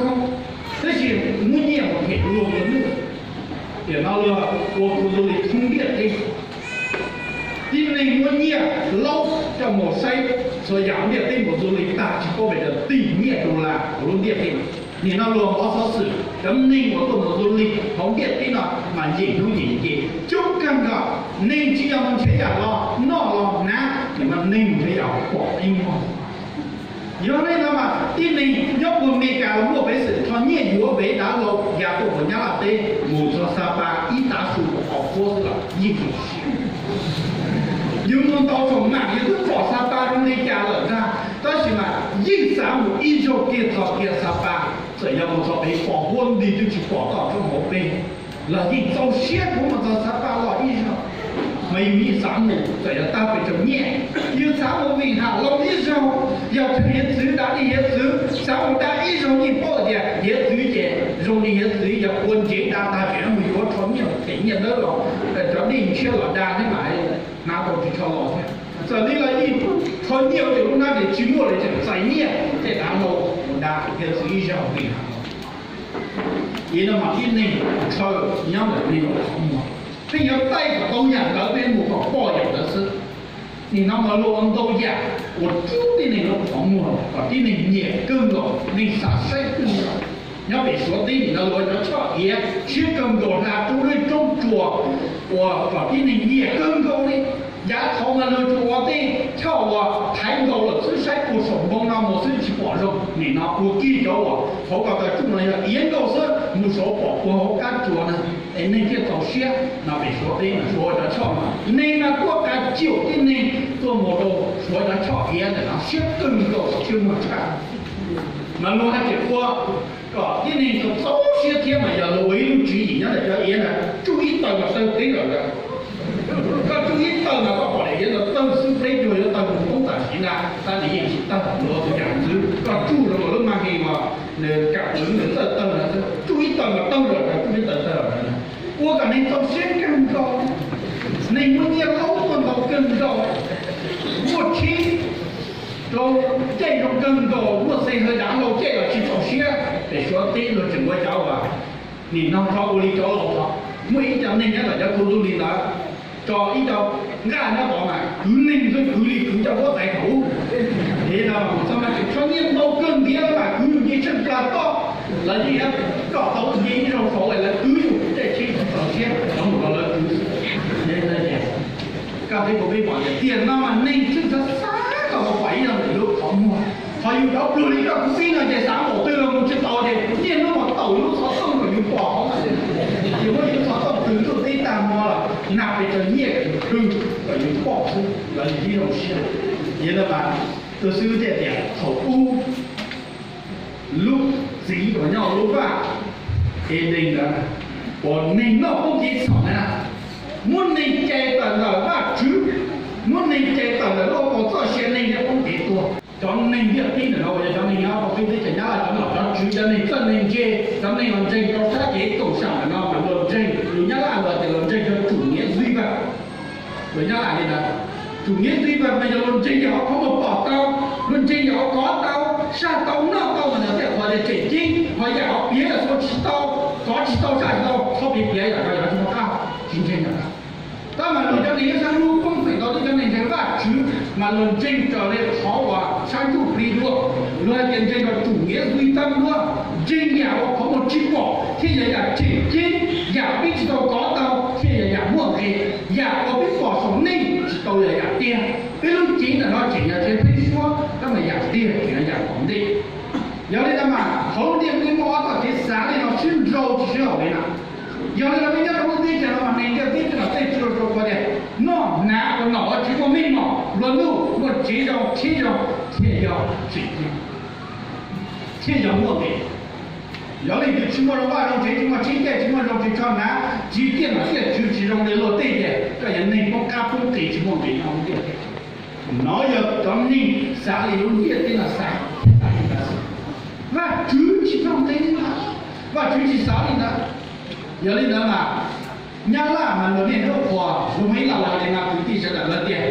tab sis muab nyiaj mus them luag ua luj. Tiam no luag ua khu du lịch thoob ntiaj teb. Tib neeg muab nyiaj laub coj mus saib txhua yam ntiaj teb mus du lịch tag tsis paub pes tsawg tis nyiaj dollar hauv lub ntiaj teb. Nim no luag hmov xov xwm cov neeg uas tuaj mus du lịch hauv ntiaj teb no mas yeem hnub yeem ces coob kawg nkaus. Neeg tsis yog mus nrhiav yam los noj los hnav, nim no neeg nrhiav yam pom ib muag. Yog li no mas tib neeg nyob puag Meskas los muaj peev xwm rho nyiaj yuav vev dav hlau ya tuaj puag Nyab Laj teb mus txog Sapa ib tav su kaum puab xwb los yeej zoo siab. Yus mus ntaus saum mam yus twb pom Sapa zoo li cas lawm ntag, tab sis mas yeej xav mus ib zaug kiag txog kiag Sapa. Txawm yog mus txog pem pom huab nti twb tsis pom toj roob hauv pes los yeej txaus siab kuv mus txog Sapa los ib zaug. Mas yus yeej xav mus txawm yog tag pes tsawg nyiaj, yus xav mus Vịnh Hạ Long ib zaug, yog tseem hiav txwv da dej hiav txwv xav mus da ib zaug yeej paub tias hiav txwv ces zoo li hiav txwv yog ua ntsev da tag tseem mus yuav rho nyiaj them nyiaj dawb los cov dej ntshiab los da thiab mas hnav tau tsis tshua los thiab. Txawm li los yeej rho nyiaj ua ces lub hnab ces tsis muaj li tseem txais nyiaj tej dav hlau mus da hiav txwv ib zaug Vịnh Hạ Long. Nim no mas tib neeg ntshaw nyob ntawm neeg lub qhov muag, pheej yuav taij kom tau yam ntawd pheej mus kom pom yam ntawd xwb. Nim no mas luag ua ntau yam uas rub tib neeg lub qhov muag kom tib neeg nyiam kawg nkaus, neeg xav saib kawg nkaus. Nyob pem Suav teb nim no luag cov choj iav siab kawg nkaus hla rau lub roob tsuas uas kom tib neeg nyiam kawg nkaus li. Yav thaud mas luag tsuas ua tej choj uas thaiv nkaus lawm xwb, saib puag saum npoo no mus xwb tsis pom zoo. Nim no ua kiag cov uas hauv ko taw tsuj no yog iav nkaus xwb, mus saud pom puag hauv kab tsuas na, es neeg thiaj txaus siab. No pem Suav teb mas Suav cov choj no, neeg mas tuaj kav cium tib neeg tuaj mus rau Suav cov choj iav ntawm no siab kawg nkaus, siab muag tshaj. Mas luag hais tias ua kom tib neeg txaus siab thiab mas yog luag ua ib lub tswv yim nyob ntawm cov iav ntawd, tsuj ib taw mas taw teb lawm ntag. Koj tsuj ib taw mas koj pom daim iav ntawd tawg xwb, pleb cuag yuav tawg mus poob tam sim ntag, tab sis yeej tsis tawg, luag ua tus yam ntxwv. Koj tsuj zoo nkaus lub mag hi uas nws kam qwv nws txawj tawg ntawd, tsuj ib taw mas tawg lawm ntag, tsuj ib taw tawg lawm ntag. Ua kom neeg txaus siab kawg nkaus, neeg muaj nyiaj laub tuaj ntau kawg nkaus, muaj tsheb rau caij zoo kawg nkaus, muaj xe hơi dav hlau caij los tsis txaus siab. Pem Suav teb luag tseem ua cov uas nim no tso ua li cov laus tod, muaj ib co neeg nyob tom cov khu du lịch ntawd tso ib co nqaj nyob tod mas kwv neeg xwb, kwv li kwv cov huab tais thaum ub. Ces no mus txog mas tseem tshaj nyiaj ntau kawg ntiav mas kwv yus nce tsheej plag toj los yeej yuav kom tau nce ib zaug saud lawv kwv yus caij tsheb tsis txaus siab, cov mus rau lawv kwv xwb. Koj thiab kuv peb pom tias tiam no mas neeg tshwj xav xav kom mus pom ib zaug ntawm lub qhov muag. Qhov yus cov pluag li koj kuv peb no ces xav npaum twg los mus tsis tau ces niaj hnub mus taum yus lub xov tooj kom yus pom qhov ntawd. Yus muab yus lub xov tooj twg ntuj teb tag hmo los nag pes tsawg nyiaj twg kom yus pom xwb los yus thiaj zoo siab. Yog li ntawd mas tus xib hwb thiaj tias thaum ub lub txiv uas nyob hauv lub vaj Edees ntawd, uas neeg noj poob kev txhaum na, muab neeg cais tawm ntawm Vajtswv, muab neeg cais tawm ntawm lub hauv paus txoj sia, neeg thiaj poob kev tuag. Cov neeg ntiaj teb ntawm no uas yog cov neeg nyob rau peb teb chaws Nyab Laj cov nom cov tswv, cov neeg txawj neeg ntse, cov neeg uas ntseeg rau sab kev koom sam ntawm no mas luag ntseeg, lus Nyab Laj luag tias luag ntseeg rau chủ nghĩa duy vật. Lus Nyab Laj li ntawd, chủ nghĩa duy vật mas yog luag ntseeg yam uas qhov muag pom tau, luag ntseeg yam uas kov tau, saj tau, noj tau mas luag thiaj qhuas tias tseem ceeb, ho yam uas piav los xua tsis tau, kov tsis tau, saj tsis tau, txhob piav piav yam ko, yog tsis muaj qab, tsis ntseeg yam ko. Tab mas luag cov neeg nyob sab ntuj poob feem ntau, twb cov neeg ntseeg Vajtswv mas luag ntseeg raws li qhov uas sab ntuj plig dua. Luag hais tias ntseeg rau chủ nghĩa duy tâm duab, ntseeg yam uas qhov muag tsis pom thiaj yog yam tseem ceeb, yam peb tsis tau kov tau thiaj yog yam muaj nqis, yam uas peb pom saum neej tsis tau yog yam tiag. Peb lub cev ntawm no tseem yog tsev pheeb suab, tab mas yam tiag tseem yog yam tom ntej. Yog li ntawd mas hauv lub ntiaj teb muaj ob txoj kev xav li no sib nrau tsis sib haum li na. Yog li no peb nyob rau lub teb chaws no mas neeg ntiaj teb tej no tej tsis rau rau qhuas tias noj hnav ua nom ua tswv muaj meej mom, luag ntuj muaj tsev zoo tsheb zoo, thiaj yog tseem ceeb, thiaj yog muaj nqis. Yog leej twg tsis muaj zoo vaj zoo tsev, tsis muaj tsheb caij, tsis muaj zoo txiv tsho hnav, tsis tiaj nom tiaj tswv, tsis zoo li luag tej ces koj yog neeg poob qab poob qis tsis muaj nqis nyob hauv ntiaj teb. No yog cov neeg xav li lub ntiaj teb no xav. Vajtswv tsis tau nqe li ntawd, Vajtswv tsis xav li ntawd. Yog li ntawd mas Nyab Laj mas luag niaj hnub qhuas, luag muaj ib lo lus hais li no kwv tij sawv daws, lawv tias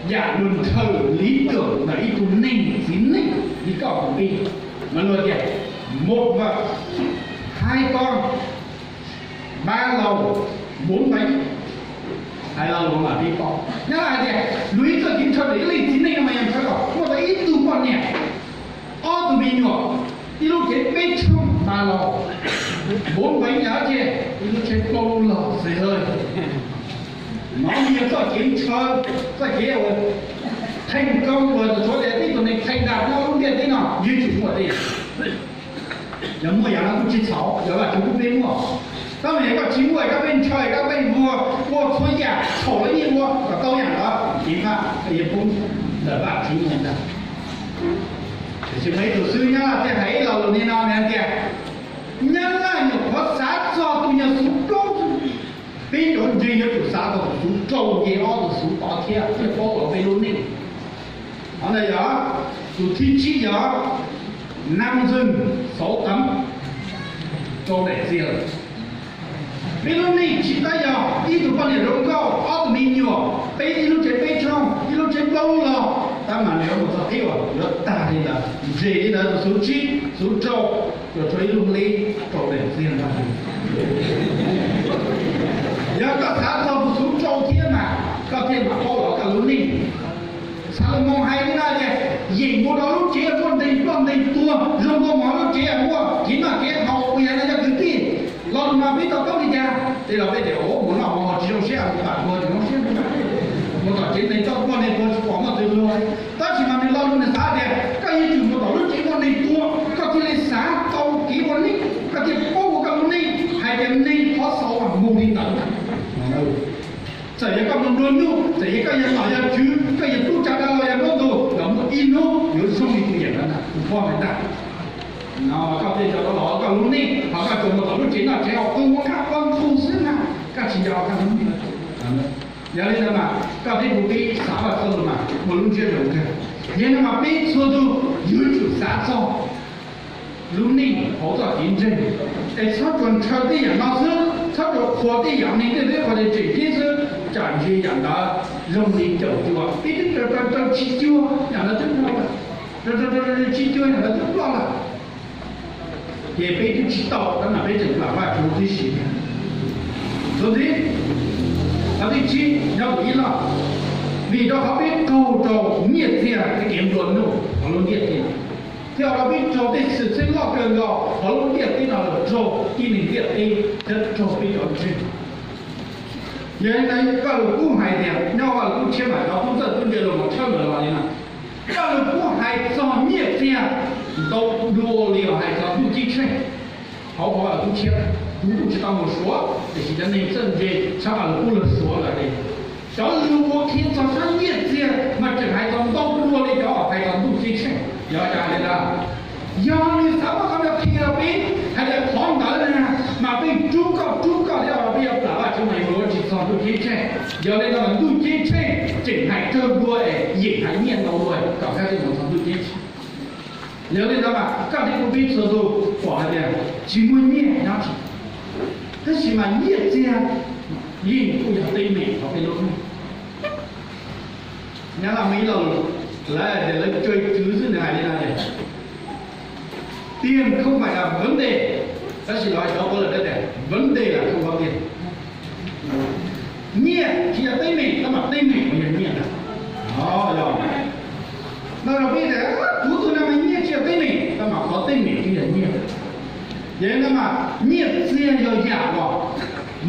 yam luag ntshaw li tawm ntawm ib tug neeg txiv neej li koj kuv peb, mas luag tias một vợ, hai con, ba lầu, bốn bánh. Hais lo lus mas peb paub nyob hais tias luag ib txoj kev ntshaw ntawm ib leej txiv neej no mas yog ntshaw kom muaj tau ib tug poj niam, ob tug me nyuam, ib lub tsev peb tshooj, ba lầu, bốn bánh, yog tias ib lub tsev plaub lub log xwb. No yog txoj kev ntshaw, txoj kev uas thành công uas txhua tus tias tib tug neeg thành đạt nyob lub ntiaj teb no yuav tsum muaj tej yam. Yog muaj yam no kuj tsis txhaum, yog Vajtswv pub peb muaj. Tab sis yog koj tsis muaj, koj pheej ntshaw, koj pheej ua, ua txhua yam txhaum los yeej ua kom tau yam ntawd, ceev faj koj yuav poob ntawm Vajtswv mus ntag. Tiam sis muaj ib tug xib hwb Nyab Laj thiaj hais ib lo lus li no, nws hais tias, Nyab Laj nyuam qhuav xav txog tus nyuag xuv plaub, peb cov ntseeg yuav tsum xav txog tus xuv rau nce ob tug xuv tod thiab, thiaj paub tau peb lub neej. Qhov ntawd yog, tus thib tsib yog, năm dần sáu tấm rau daim txiag lawm. Peb lub neej tsis tas yog ib tug poj niam zoo nkauj, ob tug me nyuam, peb ib lub tsev peb tshooj, ib lub tsev plaub lub log, tab mas nws yuav mus txog qib uas yuav tag li ntawd, ntse li ntawd, tus xuv tsib, xuv rau, yuav tshuav ib lub hleb rau daim txiag ntag. Yog koj xav txog tus xuv rau thiab mas koj thiaj mam paub los koj lub neej. Xalaumoos hais li no tias, yeem mus rau lub tsev muaj ntees ploj ntees tuag, zoo nkauj mos lub tsev muaj kev noj kev haus, puas yog no cov kwv tij? Lo lus no peb to taub li cas? Tej zaum peb tias, mus noj mus haus tsis zoo siab, mus pam tuag tsis zoo siab, mus tom tsev neeg txoj ploj neeg tuag tsis pom muaj txwv luag. Tab sis mas nws lo lus nws xav tias koj yuav tsum mus tom lub tsev muaj neeg tuag, koj thiaj li xav tau kev ua neej, koj thiaj paub ua koj lub neej hais tias neeg qhov xaus mas mus li ntawd. Txawm yog koj mus nplua nuj, txawm yog koj yog nom yog tswv, koj yog tub tsav dab laug yog nraug ntug, los muaj ib hnub yuav zoo li tus yam ntawd ntag, tus poj ntawd ntag. No koj thiaj tau los koj lub neej, ho koj tsuas mus tom lub tsev noj tsev haus, tus mus kaj poj ntxoog xwb na, koj tsis nco koj lub neej. Yog li ntawd mas koj thiab kuv peb xav Vajtswv lus mas muaj lub ntsiab zoo kawg. Yog li no mas peb txhua tus yuav tsum xav txog lub neej hauv txoj kev ntseeg, es txhob tsuas ntshaw tej yam no xwb, txhob tsuas qhuas tej yam neeg tej teb qhuas tias tseem ceeb xwb, tsam ntshe yam ntawd zoo li caum cuag peb twb raws raws tsis cuag yam ntawd twb ploj lawm, raws raws raws tsis cuag yam ntawd twb ploj lawm. Ces peb twb tsis tau, tab mas peb tseem plam Vajtswv tib si. Tus ntxiv, qhov thib tsib nyob tus ib loj, vim rau qhov peb raug rau nyiaj txiag thiab kev nplua nuj hauv lub ntiaj teb no, thiaj ua rau peb raug tej xwm txheej loj kawg nkaus hauv lub ntiaj teb no los raug tib neeg ntiaj teb thiab raug peb cov ntseeg. Yog li ntawd Vaj Lug Kub hais tias, nyob Vaj Lug Kub tshiab mas cov tub txawj tub ntse los mus tshawb lawm los li no. Vaj Lug Kub hais txog nyiaj txiag ntau dua li uas hais txog ntuj ceeb tsheej. Hauv Vaj Lug Kub tshiab, kuv kuj tsis tau mus suav, tiam sis cov neeg txawj ntse tshaj Vaj Lug Kub lawv suav lawm li. Cov lus uas qhia txog sab nyiaj txiag mas tseem hais txog ntau dua li cov hais txog ntuj ceeb tsheej. Yog cas li ntawd? Yog nws xav muab qhov no qhia rau peb hais tias qhov ntawd na, mas peb rub koj rub koj thiab peb yuav plam Vajtswv mas yuav tsis txog ntuj ceeb tsheej. Yog li ntawd mas ntuj ceeb tsheej tseem hais kawg dua es yeem hais nyiaj ntau dua kom thiaj li mus txog ntuj ceeb tsheej. Yog li ntawd mas koj thiab kuv peb txhua tus pom hais tias tsis muaj nyiaj nyob tsis, tab sis mas nyiaj txiag yeej kuj yog teeb meem hauv peb lub neej. Nyab Laj muaj ib lo lus, lawv tias lawv tsw tswv xwb nws hais li no tias, tiền không phải là vấn đề, tab sis los cov Kuab Lawm tias vấn đề là không có tiền. Nyiaj tsis yog teeb meem, tab mas teeb meem uas yog nyiaj ntag. Yog no los peb tias kuv tus no mas nyiaj tsis yog teeb meem, tab mas qhov teeb meem twb yog nyiaj. Yog li no mas nyiaj txiag yog yam uas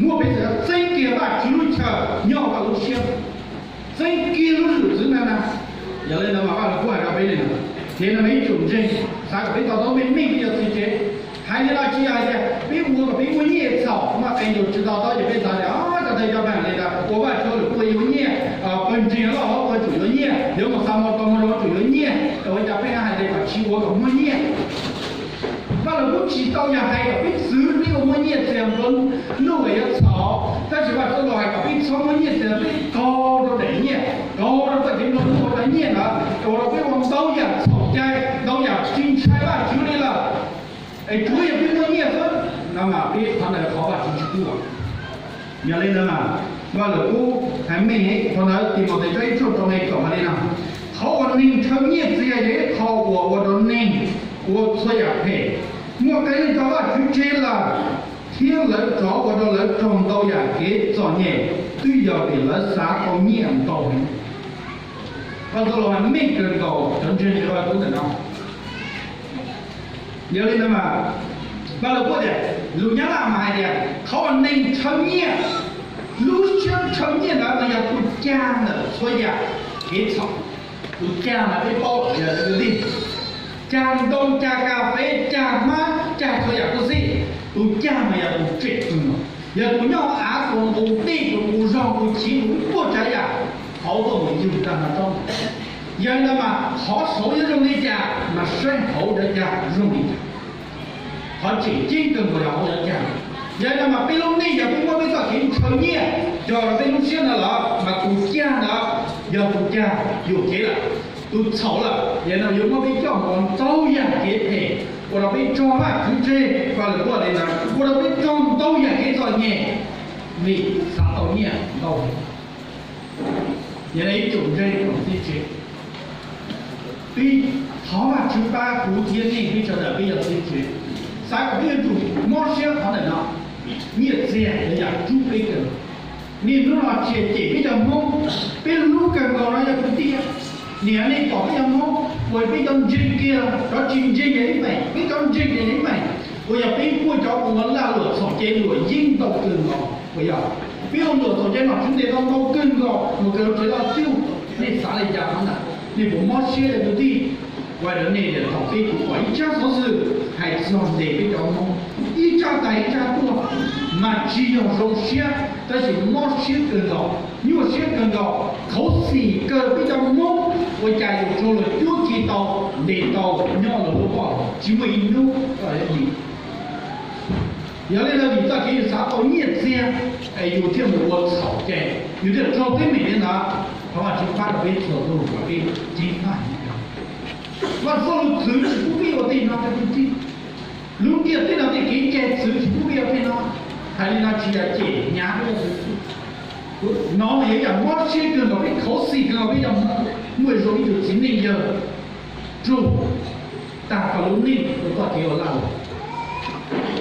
muab peb txeeb kiag Vajtswv lub chaw nyob hauv lub siab, txeeb kiag lub zwm txwv ntawd na. Yog li ntawd mas Vaj Lug Kub hais rau peb li no, ces no mas ib tsoom ntseeg xav kom peb to taub peb meej peb yog txiv tsev. Hais li no tsis yog hais tias peb ua kom peb muaj nyiaj txhaum, muaj qee tus tsis to taub ces peb xav tias cov tag cov pam li ntawd ua Vajtswv lwm ua yuav nyiaj, pawg ntseeg loj hlob ua tsum yuav nyiaj, yuav mus xa mos tos mos zoo tsum yuav nyiaj, ua cas peb hais tias kom tsis ua kom muaj nyiaj. Vaj Lug Kub tsis tau yog hais kom peb txwv peb ua muaj nyiaj txiag nplua nuj uas yuav txhaum, tab sis Vaj Lug Kub hais kom peb txhob muaj nyiaj txiag, peb qaug rau daim nyiaj, qaug rau txoj kev nplua nuj ua rau nyiaj ntawd ua rau peb ua ntau yam txhaum cai, ntau yam tsis ntshai Vajtswv li lawm. Es tsuav yog peb muaj nyiaj xwb no mas peb qhov ntawd qhov Vajtswv tsis pub. Yog li ntawd mas Vaj Lwm Kub hais meej, qhov ntawd Timautes tshooj ib tshooj rau neeg txaus hais li no: Qhov uas neeg ntshaw nyiaj txiag yog ib qho uas ua rau neeg ua txhua yam phem. Muaj qee leej tso Vajtswv tseg lawm, thiab lawv rov ua rau lawv raug ntau yam kev txom nyem twb yog vim lawv xav tau nyiaj ntau heev. Vaj Xab Laus hais meej kawg nkaus cov ntseeg Vaj Lwm Kub ntawm no. Yog li ntawd mas, Vaj Lwm Kub tias, lus Nyab Laj mas hais tias qhov uas neeg ntshaw nyiaj, lub siab ntshaw nyiaj ntawd mas yog tus cag ntawm txhua yam kev txhaum. Tus cag mas peb paub yog tus twg? Cag ntoo, cag kas fes, cag hmab, cag txhua yam kuj xij. Tus cag mas yog tus tseem kawg no, yog tus nyob hauv av, tus nqus dej, tus nqus zog, tus chiv, tus puag tsav yam, hauv tuaj mus yug tag nrho roob. Yog li ntawd mas qhov saud yuav zoo li cas mas saib hauv cov cag zoo li cas. Qhov tseem ceeb kawg nkaus yog hauv cov cag. Yog li ntawd mas peb lub neej yog peb muab peb txoj kev ntshaw nyiaj cog rau peb lub siab ntawd lawm mas tus cag ntawd yog tus cag yuam kev lawm, tus txhaum lawm. Yog li ntawd yuav muab peb coj mus ua ntau yam kev phem, ua rau peb raug Vajtswv tseg. Vaj Lwm Kub hais li ntawd, ua rau peb raug ntau yam kev txom nyem vim xav tau nyiaj ntau. Yog li ib tsoom ntseeg tsoom txiv tsev, peb thov Vajtswv pab kuv thiab nej, peb sawv daws peb yog txiv tsev, xav kom peb yuav tsum mob siab qhov ntawm no. Nyiaj txiag yog yam rub peb kawg. Niaj hnub no tsis yog cem peb cov Hmoob, peb hlub kawg nkaus no yog kwv tij. Niaj nej pom peb cov Hmoob uas peb cov ntseeg kiag, cov tsis ntseeg yog ib feem, peb cov ntseeg ces yog ib feem, uas yog peb muaj cov uas ua lag luam txhaum cai luam yeeb ntau kawg nkaus, uas yog peb ua luam txhaum cai nom tswv ntes tau ntau kawg nkaus, mus kawg lub tsev loj cuj. Nej xav li cas qhov ntawd? Nej puas mob siab li kwv tij? Ua rau nej thaum peb kuv pom ib tsab xov xwm hais txog ntes peb cov Hmoob, ib tsab tag ib tsab tuaj, mas tsis yog zoo siab, tab sis mob siab kawg nkaus, nyuaj siab kawg nkaus, khuv xim kawg peb cov Hmoob ua cas yus raug luag cuab khi tau, ntes tau nyob luag lub poj, tsis muaj ib hnub dim. Yog li ntawd vim txoj kev yus xav tau nyiaj txiag es yus thiaj mus ua txhaum cai, yus thiaj raug teeb meem li ntawd. Thov Vajtswv pab rau peb txhua tus kom peb ceev faj. Vaj Xab Laus txwv tsis pub peb ua tej no, lub ntiaj teb no tej kev cai txwv tsis pub peb ua tej no. Hais li no tsis yog cem hnyav peb, no mas yog ib yam mob siab kawg nkaus, peb khuv xim kawg nkaus, peb yog Hmoob, muaj zoo ib tug txiv neej yawg raug tag koj lub neej rau txoj kev ua lag luam,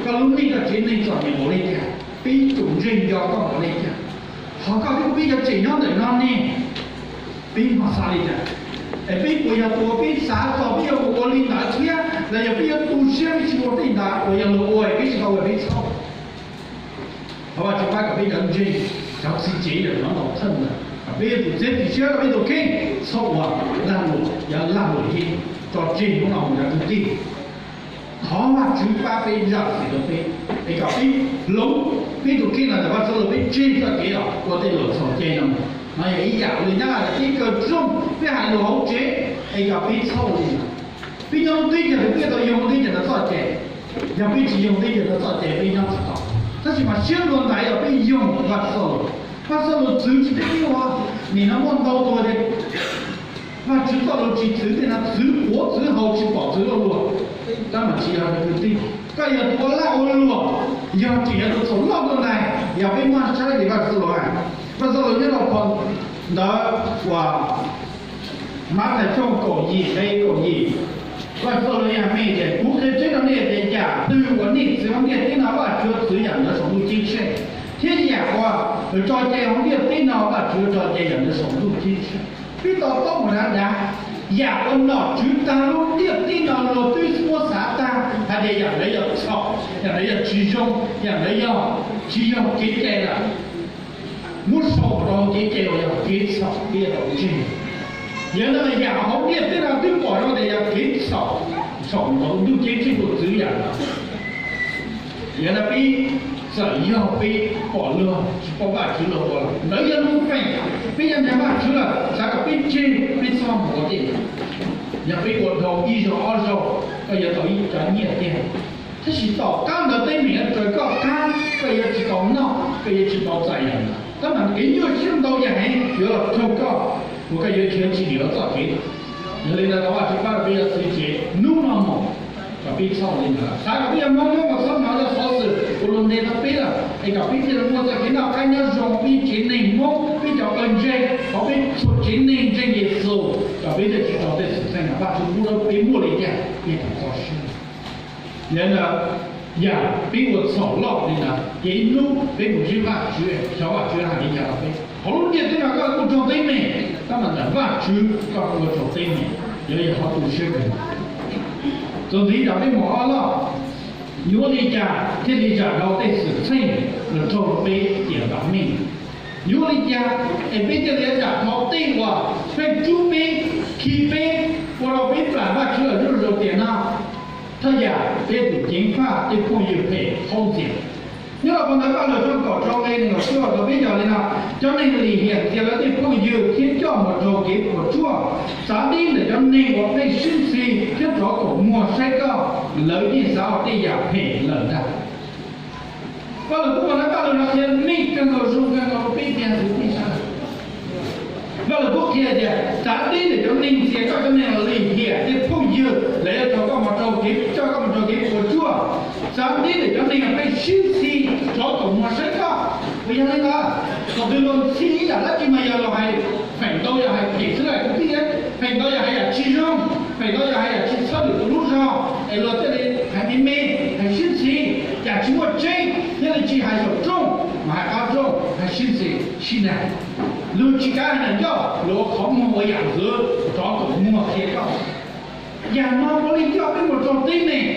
koj lub neej koj tsev neeg txom nyem npaum li cas, peb ib tsoom ntseeg nco koj npaum li cas, ho koj thiab kuv peb cov tseem nyob ntawm no ne, peb ho xav li cas? Es peb puas yog tus uas peb xav txog peb yuav mus ua li ntawd thiab los yog peb yuav tu siab peb tsis ua tej ntawd uas yog luag ua peb tsis tau ua peb txhaum? Thov Vajtswv pab kom peb cov ntseeg, cov txiv tsev yog cov ntaus thawj ntawd, kom peb yuav tsum txiav txim siab rau peb tus kheej, txhob ua lag luam, yog lag luam yeeb tso tseg hnub no mus rau hnub tim. Thov Vajtswv pab peb zam txim rau peb, es kom peb hloov peb tus kheej los ntawm Vaj Xab Laus peb tseg txoj kev los ua tej luam txhaum cai no. No yog ib yam uas nyab laj peb kawm rooj, peb hais lus hauv tsev, es kom peb txhob ua li ntawd. Peb nyob lub teb chaws peb tau yoog lub teb chaws no txoj cai, yog peb tsis yoog teb chaws no txoj cai peb nyob tsis tau. Tab sis mas siab dua ntais yog peb yoog Vaj Xab Laus. Vaj Xab Laus txwv tsis pub peb ua. Nim no muaj ntau tus tias Vajtswv txoj lus tsis txwv tej no, txwv puav txwv hau tsis pom txwv luaj luaj. Tab mas tsis yog li kwv tij, koj yog tus ua lag ua luam, yog tseem yog tus txhaum loj dua ntais, yog peb muab saib li Vaj Xab Laus hais. Vaj Xab Laus nyob rau phau ntawv uas Mathais tshooj kaum yim nqe kaum yim, Vaj Xab Laus hais meej tias, kuv qhia tseeb rau nej tias yam twg uas nej txwv hauv ntiaj teb no Vajtswv yuav txwv yam ntawd saum ntuj ceeb tsheej, thiab yam uas tso cai hauv ntiaj teb no Vajtswv yuav tso cai yam ntawd saum ntuj ceeb tsheej. Peb to taub mus dav dav, yam uas nom tswv tag lub ntiaj teb no luag twb muab xav tag hais tias yam ntawd yog txhaum, yam ntawd yog tsis zoo, yam ntawd yog tsis yog kev cai lawm. Muab sau rau kev cai uas yog kev txhaum, kev tau tseg. Yog li ntawd yam hauv ntiaj teb no twb pom zoo tias yog kev txhaum, txhaum ntawd ntuj ceeb tsheej tuaj txwv yam ntawd. Yog li peb txawm yog peb pom luag tsis paub Vajtswv los ua lawm, ntawd yog lub feem, peb yog ntseeg Vajtswv lawm xav kom peb tseg peb txhob mus ua tej ntawd. Yog peb ua dhau ib zaug ob zaug, koj yuav tau ib cov nyiaj tiag. Tab sis tom qab ntawd teeb meem yuav raws koj qab, koj yuav tsis tau noj, koj yuav tsis tau txais yam ntawd. Tab mas kev nyuaj siab ntau yam heev yuav los raug koj, uas koj yuav khiav tsis dim los txoj kev. Yog li ntawd thov Vajtswv pab rau peb cov txiv tsev hnub no mus, kom peb txhob li ntawd. Xav kom peb cov Hmoob Hmoob kom txhob hnov cov xov xwm uas luag ntes tau peb lawm. kom peb thiaj li muaj txoj kev noj qab nyob zoo, peb tsev neeg Hmoob, peb cov pawg ntseeg, hauv peb txhua tsev neeg ntseeg Yexus, kom peb thiaj tsis raug tej xwm txheej no. Vajtswv pub rau peb muaj li cas peb kom txaus siab. Yog li ntawd, yam peb ua txhaum loj li ntawd ces ib hnub peb mus ntsib Vajtswv, xyov Vajtswv hais li cas rau peb. Hauv lub ntiaj teb no koj kuj raug teeb meem, tab mas ntawm Vajtswv koj kuj ua tsaug teeb meem, yog yog qhov tu siab kawg. Txuas ntxiv rau peb mus ob loj, yuav ua li cas thiaj li zam dhau tej xwm txheej los raug rau peb tiam vam meej? Yuav ua li cas es peb thiaj li zam dhau tej uas pheej rub peb, khi peb, ua rau peb plam Vajtswv lawm zuj zus tiam no? Thawj yam, peb tus ceev faj tej phooj ywg phem haub ntxias. Nyob rau puag ntawd Pajlug tshooj kaum rau nqe nees nkaum cuaj tau peb yog li no: Cov neeg lim hiam ntxias lawv tej phooj ywg thiab coj mus raug kev puas tsuaj. Txav deb ntawm cov neeg uas pheej sib ntxhi thiab rov koom muag saib koj, lawv yeej xav ua tej yam phem lawm ntag. Vajluskub puag ntawd Pajlug no qhia meej kawg nkaus zoo kawg nkaus rau peb tiag tus tij sab. Vajluskub qhia tias txav deb ntawm cov neeg ntxias koj, cov neeg lim hiam tej phooj ywg lawv yuav coj koj mus raug kev, coj koj mus raug kev puas tsuaj. Txav deb ntawm cov neeg pheej sib ntxhi rov koom muag saib koj. Puas yog li ntawd? Thaum twg luag ntxhi ib yam dab tsi mas yog luag hais, feem ntau yog hais phem xwb tus tij, feem ntau yog hais yam tsis zoo, feem ntau yog hais yam tsis txhawb lwm tus lub zog es luag thiaj li hais me me, hais sib ntxhi, yam tsis muaj tseeb thiaj li tsis hais saum rooj mas hais qab rooj, hais sib ntxhi sib nag. Luag tsis kav hais ncauj, luag ua qhov muag ua yam ntxwv rov koom muag qhia koj. Yam no ua li coj peb mus raug teeb meem.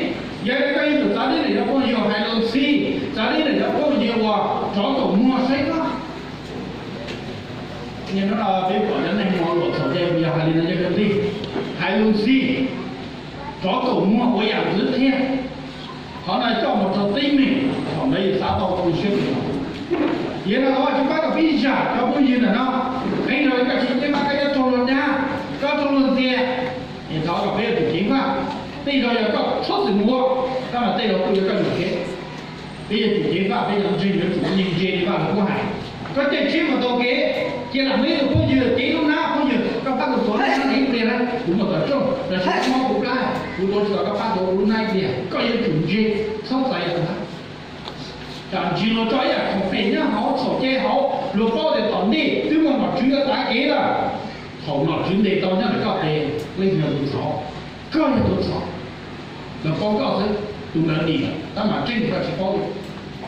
Yog li koj yuav tsum txav deb ntawm cov phooj ywg hais lus ntxhi, txav deb ntawm cov phooj ywg uas rov koom muag saib koj. Niaj hnub no peb pom cov neeg mus luam txhaum cai puas yog hais li no cov kwv tij? Hais lus ntxhi, rov koom muag ua yam ntxwv thiab. Qhov no coj mus raug teeb meem, thaum ntawd yus xav tau tu siab pem. Yog no thov Vajtswv pab kom peb zam cov phooj ywg ntawm no, qhov no koj tsis ceev faj koj yuav raug luag dag, koj raug luag ntxias, es thov kom peb yuav tsum ceev faj. Tej zaum yog koj txhob txwm mus ua, tab mas tej zaum kuj yog koj yuam kev. Peb yuav tsum ceev faj, peb yuav ntseeg, yuav tsum ua neeg ntse li Vajluskub hais. Koj caij tsheb mus taug kev, cia lam muaj ib tug phooj ywg cev lub hnab, phooj ywg koj pab kuv tuav lub hnab ib pliag na, kuv mus tom rooj los sis mob kuv plab, kuv tuav tsis tau, koj pab tuav kuv lub hnab ib pliag. Koj yuav tsum ntse, txhob txais tus hnab. Tsam ntsis luag tso ib yam khoom phem nyob hauv txhaum cai hauv, luag paub tias tom ntej twb muaj nom tswv yuav tav kev lawm. Thaum nom tswv ntes tau nyob ntawm koj tes, leej twg yog tus txhaum? Koj yog tus txhaum. Lawv paub koj xwb, tus ntawd dim lawm, tab mas tseeb koj tsis paub li.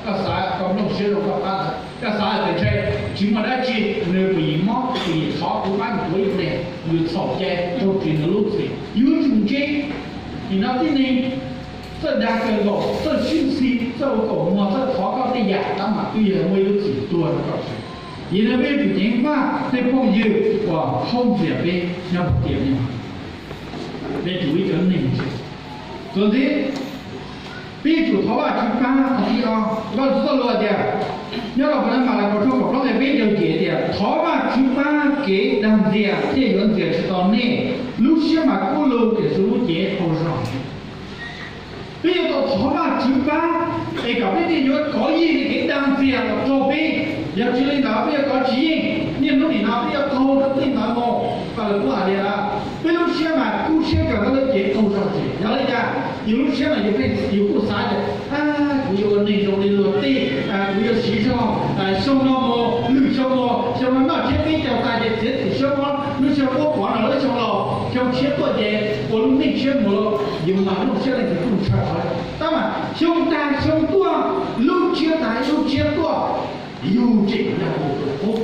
Koj xav koj nplooj siab zoo koj pab lawv, koj xav tias ntshe tsis muaj dab tsi, nws puas yim mob puas yim thov kuv pab nws tuav ib pliag, nws txhaum cai raug ris nws lub txim. Yuav tsum ntse. Nim no tib neeg txawj dag kawg nkaus, txawj sib ntxhi, txawj ua kaum muag, txawj thov koj tej yam, tab mas twb yog muaj ib lub txim tuag rau koj. Yog li peb yuav tsum ceev faj tej phooj ywg uas haub ntxias peb nyob puag tim no. Peb tsum ua ib cov neeg ntse. Txuas ntxiv, peb yuav tsum thov Vajtswv pab. Qhov thib ob, Vajtswv txoj lus hais tias, nyob rau Malakaus tshooj kaum plaub nqe peb caug ces tias, thov Vajtswv pab kev dag ntxias thiaj yuav ntxias tsis tau nej. Lub siab mas kub lug tiam sis lub cev qaug zog. Peb yuav tau thov Vajtswv pab es kom peb thiaj yuav kov yeej tej kev dag ntxias los raug peb. Yog tsis li ntawd peb yuav kov tsis yeej. Niaj hnub nim no peb yuav qaug rau tej ntawd mus. Vajluskub hais tias, peb lub siab mas kub siab kawg, lub cev qaug zog zog. Yog li cas? Yus lub siab mas yus kuj xav tias, kuv yuav ua neeg zoo li luag tej, kuv yuav siv zog, xyoo no mus lwm xyoo mus, xyoo no noj tsiab peb caug tas ces txiav txim siab mob, lub xyoo ub pov no lub xyoo laus, xyoo tshiab tuaj ces ua lub neej tshiab mus lauj. Yus mas lub siab leej twg kuj ntshaw. Tab mas xyoo tag xyoo tuaj, lub tshiab tag lub tshiab tuaj, yus tseem yog tus qub.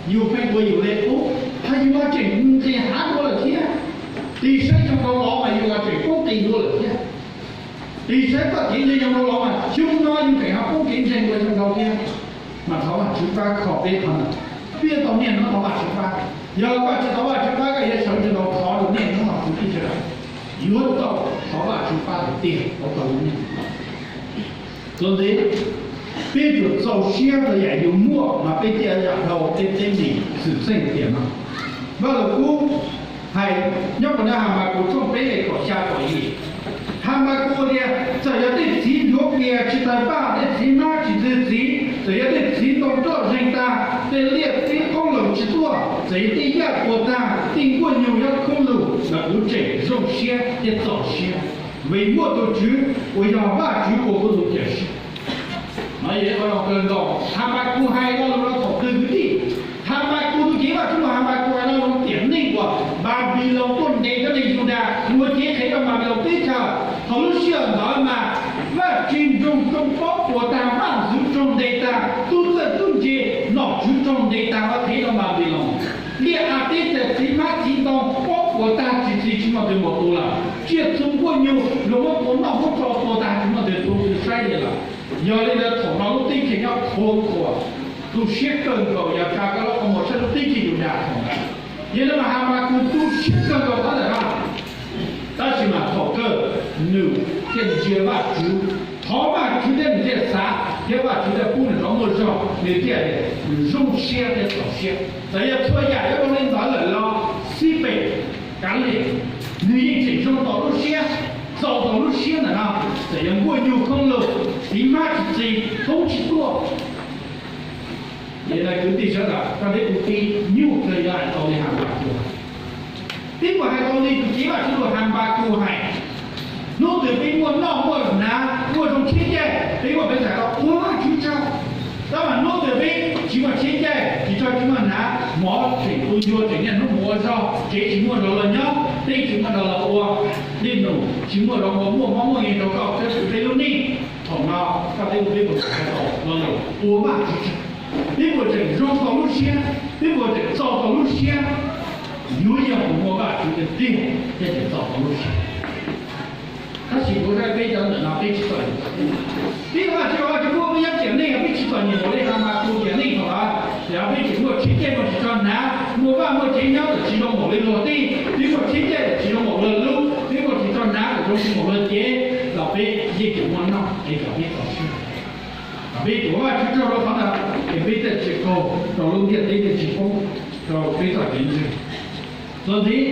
Yus pheej ua yus li qub, ho yus ho tseem nqis hav dua lawm thiab. Tig saib xyoo laus los mas yus ho tseem poob qis dua lawm thiab. Tig saib txoj kev ntseeg xyoo laus los mas xyoo no yus tseem ho poob kev ntseeg dua xyoo laus thiab. Mas thov Vajtswv pab kho peb qhov ntawd. Peb yuav tau niaj hnub thov Vajtswv pab. Yog koj tsis thov Vajtswv pab, koj yuav sawv tsis tau thov rau niaj hnub los tus tij sawv daws. Yuav tau thov Vajtswv pab tiag tiag rau koj lub neej. Txuas ntxiv, peb yuav tsum txaus siab rau yam yus muaj mas peb thiaj zam dhau tej teeb meem xwm txheej tiam no. Vajluskub hais nyob puag nram Has Mas Kus tshooj peb nqe kaum xya kaum yim. Has Mas Kus tias, txawm yog tej txiv nchuav plias tsis tawg paj, tej txiv hnab tsis ntxwg txiv, txawm yog tej txiv ntoo roj zeeg tag, tej liaj teb qoob loo tsis tuaj, txawm yog tej yaj tuag tag, tej nkuaj nyuj nyob khoob lug, mas kuv tseem zoo siab thiab txaus siab, vim muaj tus Tswv uas yog Vajtswv ua kuv tus cawm seej. No yog ib qho zoo Nkaus Hanpakus hais lo lus no thaum twg kwv tij? Hanpakus tus cev Vajtswv lus Hanpakus hais lo lus tiam neej uas Npanpiloos tuaj ntes cov neeg Yudas ua cev qhev rau Npanpiloos teb chaws. Thaum lub sij hawm ntawd mas vaj tse nroog tsoom paub puas tag, vaj ntxwv raug ntes tag, tub txawj tub ntse nom tswv raug ntes tag, ua qhev rau Npanpiloos. Liaj a teb txais txiv hmab txiv ntoo paub puas tag, tsis txi tsis muaj twg mus tu lawm. Tsiaj txhu nkuaj nyuj luag muab tua noj muab tsau tua tag, tsis muaj twg tu saib li lawm. Yog li ntawd thaum no lub teb chaws nyob qhuav qhuas, tu siab kawg nkaus, yog tsa koj lub qhov muag saib lub teb chaws Yudas thaum ntawd. Yog li mas Hanpakus tu siab kawg nkaus qhov ntawm no. Tab sis mas thaum kawg nws thiaj ntsia Vajtswv, thov Vajtswv thiab nws thiaj xav, thiab Vajtswv thiaj pub nws rov muaj zog, nws thiaj zoo siab thiab txaus siab. Txawm yog txhua yam yuav zoo li ntawd lawm los xij peem kav liam, nws yeej tseem zoo tau lub siab, txaus tau lub siab ntawm no. Txawm yog nkuaj nyuj khoob lug, txiv hmab tsis txi, thoob tsis tuaj. Yog li ntawd kwv tij sawv daws, koj thiab kuv pib nyuaj kawg yuav hais tau li Hanpakus hais. Peb puas hais tau li tus cev Vajtswv lus Hanpakus hais? Hnub twg peb muaj noj muaj hnav, muaj zoo tshiab caij, peb muaj peb txhais tau ua Vajtswv tsaug. Tab mas hnub twg peb tsis muaj tshiab caij, tsis tsaug tsis muaj hnav, mov tseem tu ncua, tseem niaj hnub mus ua zog, tsev tsis muaj zog los nyob, teb tsis muaj zog los ua, dej num tsis muaj zog ua, muaj mob muaj nkeeg rau koj thiab kuv peb lub neej. Thaum no koj thiab kuv peb puas tau hais tau lo lus ua Vajtswv tsaug? Peb puas tseem zoo tau lub siab? Peb puas tseem txaus tau lub siab? Yuav yog tus muaj Vajtswv tiag tiag thiaj tseem txaus tau lub siab. Tab sis kuv saib peb cov ntawm no peb tsis txom nyem. Peb ua Vajtswv, Vajtswv pub peb nyob tiam neej, peb tsis txom nyem npaum li Hanpakus tiam neej thaum ntawd. Yog peb tseem muaj tshiab caij, muaj tsis tsaug hnav, muaj vaj muaj tsev nyob txawm tsis zoo npaum li luag tej, peb muaj tshiab caij txawm tsis zoo npaum luag lub, peb muaj tsis tsaug hnav txawm zoo tsis npaum luag cev, los peb yeej tseem muaj noj es kom peb txaus siab. Peb ua Vajtswv tsaug rau qhov ntawd es peb thiaj tsis qaug rau lub ntiaj teb thiaj tsis poob rau peb txoj kev ntseeg. Txuas ntxiv,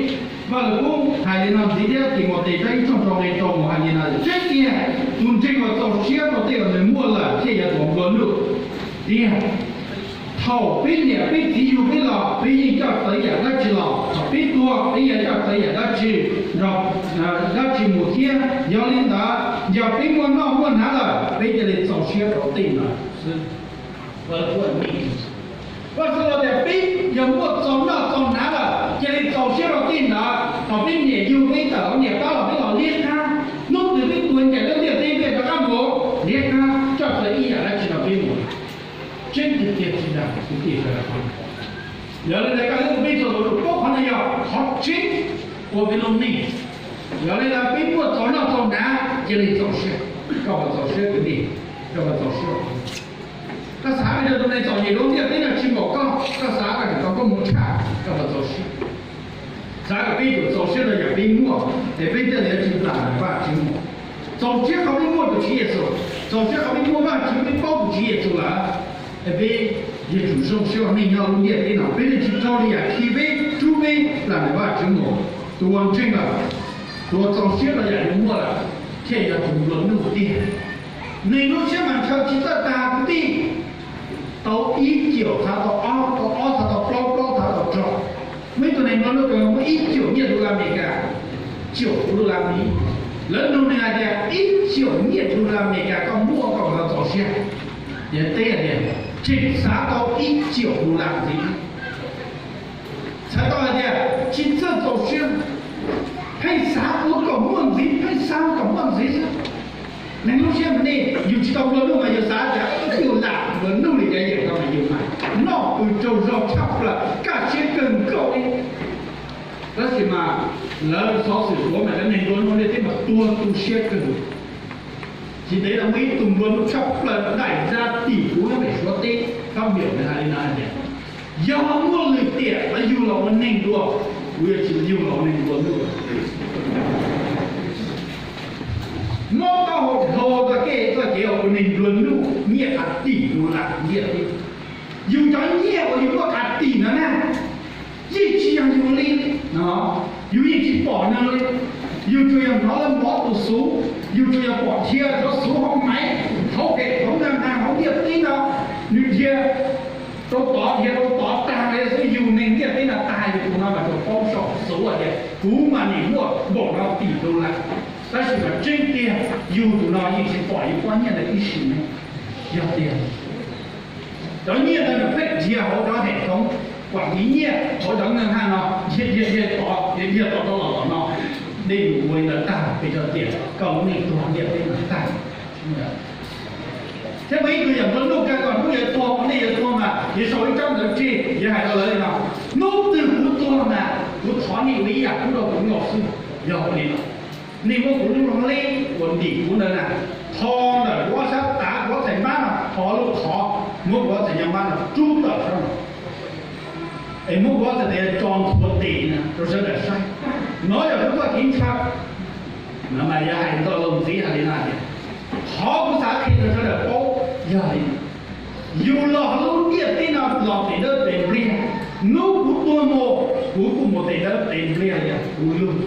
Vaj Lug Kub hais li no ntxiv thiab, Timautes tshooj ib tshooj rau nqe rau mus hais li no: Tseeb tiag, tus ntseeg uas txaus siab rau tej uas nws muaj lawm thiaj yog tus nplua nuj tiag. Thaum peb niam peb txiv yug peb los, peb yeej coj txawv yam dab tsi los? Thaum peb tuag, peb yeej coj txawv yam dab tsi, dab tsi mus thiab? Yog li ntawd, yog peb muaj noj muaj hnav lawm, peb cia li txaus siab rau tej ntawd xwb. Vaj Lug Kub tias peb yog muaj txaus noj txaus hnav lawm, cia li txaus siab rau tej ntawd. Thaum peb niam yug peb tawm hauv niam pab los, peb los liab qab. Hnub twg peb tuag ncaim lub ntiaj teb, peb rov qab mus liab qab, coj txawv ib yam dab tsi los peb mus. Tseeb tiag tiag tsis dag kwv tij sawv daws. Yog li ntawd koj thiab kuv peb txhua tus paub qhov no yog qhov tseeb ua peb lub neej. Yog li ntawd peb muaj txaus noj txaus hnav cia li txaus siab. Koj puas txaus siab kwv tij? Koj puas txaus siab? Koj xav li tus neeg txom nyem rau ntiaj teb no tsis npaum koj, koj xav koj tseem tau koob hmoov tshaj, koj puas txaus siab? Xav kom peb yuav txaus siab rau yam peb muaj es peb thiaj li yuav tsis plam ntawm Vajtswv mus. Txaus siab qhov peb muaj tus Tswv Yexus, txaus siab qhov peb muaj Vajtswv, peb paub tus Tswv Yexus lawm, es peb yuav tsum zoo siab ua neej nyob lub ntiaj teb no, peb thiaj tsis raug li yam khi peb rub peb plam ntawm Vajtswv mus. Tus uas ntseeg lawm, tus uas txaus siab rau yam nws muaj lawm, thiaj yog tus nplua nuj tiag. Neeg lub siab mas ntshaw tsis txawj tag kwv tij. Tau ib ciaum txhav tau ob, tau ob txhav tau plaub, plaub txhav tau rau. Muaj ib tug neeg nplua nuj muaj ib ciaum nyiaj dollar Amelikas, ciaum dollar Mis, lawv nug nws hais tias ib ciaum nyiaj dollar Amelikas koj muaj koj puas tau txaus siab? Nws teb hais tias tseem xav tau ib ciaum dollar ntxiv. Txhais tau hais tias tsis txawj txaus siab, pheej xav ua kom muaj ntxiv, pheej xav kom muaj ntxiv xwb. Neeg lub siab mas nej yus tsis tau nplua nuj mas yus xav tias yus lam nplua nuj li cov yawm no mas yus mas noj pw tsaug zog tshaj plaws, kaj siab kawg nkaus li. Tab sis mas lawv xov xwm tuav mas cov neeg nplua nuj ntiaj teb mas tuag tu siab kawg. Tsis ntev no muaj ib tug nplua nuj tshaj plaws daim zaj tim kuv nyob pem Suav teb, kab npiam nws hais li no hais tias, yog muaj lwm tiam lawv yug los ua neeg dua, kuv yuav tsis yug los ua neeg nplua nuj. Mob taub hau dhau txoj kev, txoj kev ua neeg nplua nuj, nyiaj qhov tim dollar ntiaj teb. Yus cov nyiaj uas yus muaj qhov tim no na, yeej tsis yog yus li no, yus yeej tsis pom nws li. Yus tsuas yog hnov lawv mov tus xuv, yus tsuas yog pom dhia cov xuv hauv maiv, hauv pem hauv na na hauv ntiaj teb no, nws dhia rau tod dhia rau tod tag li xwb, yus neeg ntiaj teb no tag, yus tus no mas tsuas paub saum xuv tias kuv mas nim muaj npaum no tim dollar. Tab sis mas tseeb tiag yus tus no yeej tsis pom yus pob nyiaj ntawd ib sim neej. Yog tiag, Cov nyiaj ntawd nws pheej dhia hauv cov hem khoov, kuam tiv nyiaj hauv cov nyiaj haj no, dhia dhia dhia tod, dhia dhia tod rau los tom no. Nej mus ua li ntawd tag pes tsawg tias koj lub neej tuag ntiaj teb no tag. Thiab muaj ib tug yam nplua nuj kawg kom hnub yuav tuag, hnub nej yuav tuag mas yuav sau ib tsab ntawv tseg, yuav hais rau lawv li no: Hnub twg kuv tuag mas kuv thov nej ua ib yam pub rau kuv nkaus xwb. Yog ua li no, nej muab kuv lub hleb uas ntim kuv ntawd na, tho ntawm kuv ob sab tav kuv ob txhais npab no, tho lub qhov, muab kuv ob txhais npab no rub tawm sab no, es muab kuv ob txhais tes tso nthuav tes na rau sawv daws saib. No yog kuv txoj kev ntshaw. No mas yog hais ntau lus ntxiv hais li no tias, qhov kuv xav qhia rau sawv daws paub yog li, yus los lub ntiaj teb no los tes dawb tes npliag, hnub kuv tuag mus kuv kuj mus tes dawb tes npliag li kuv lug.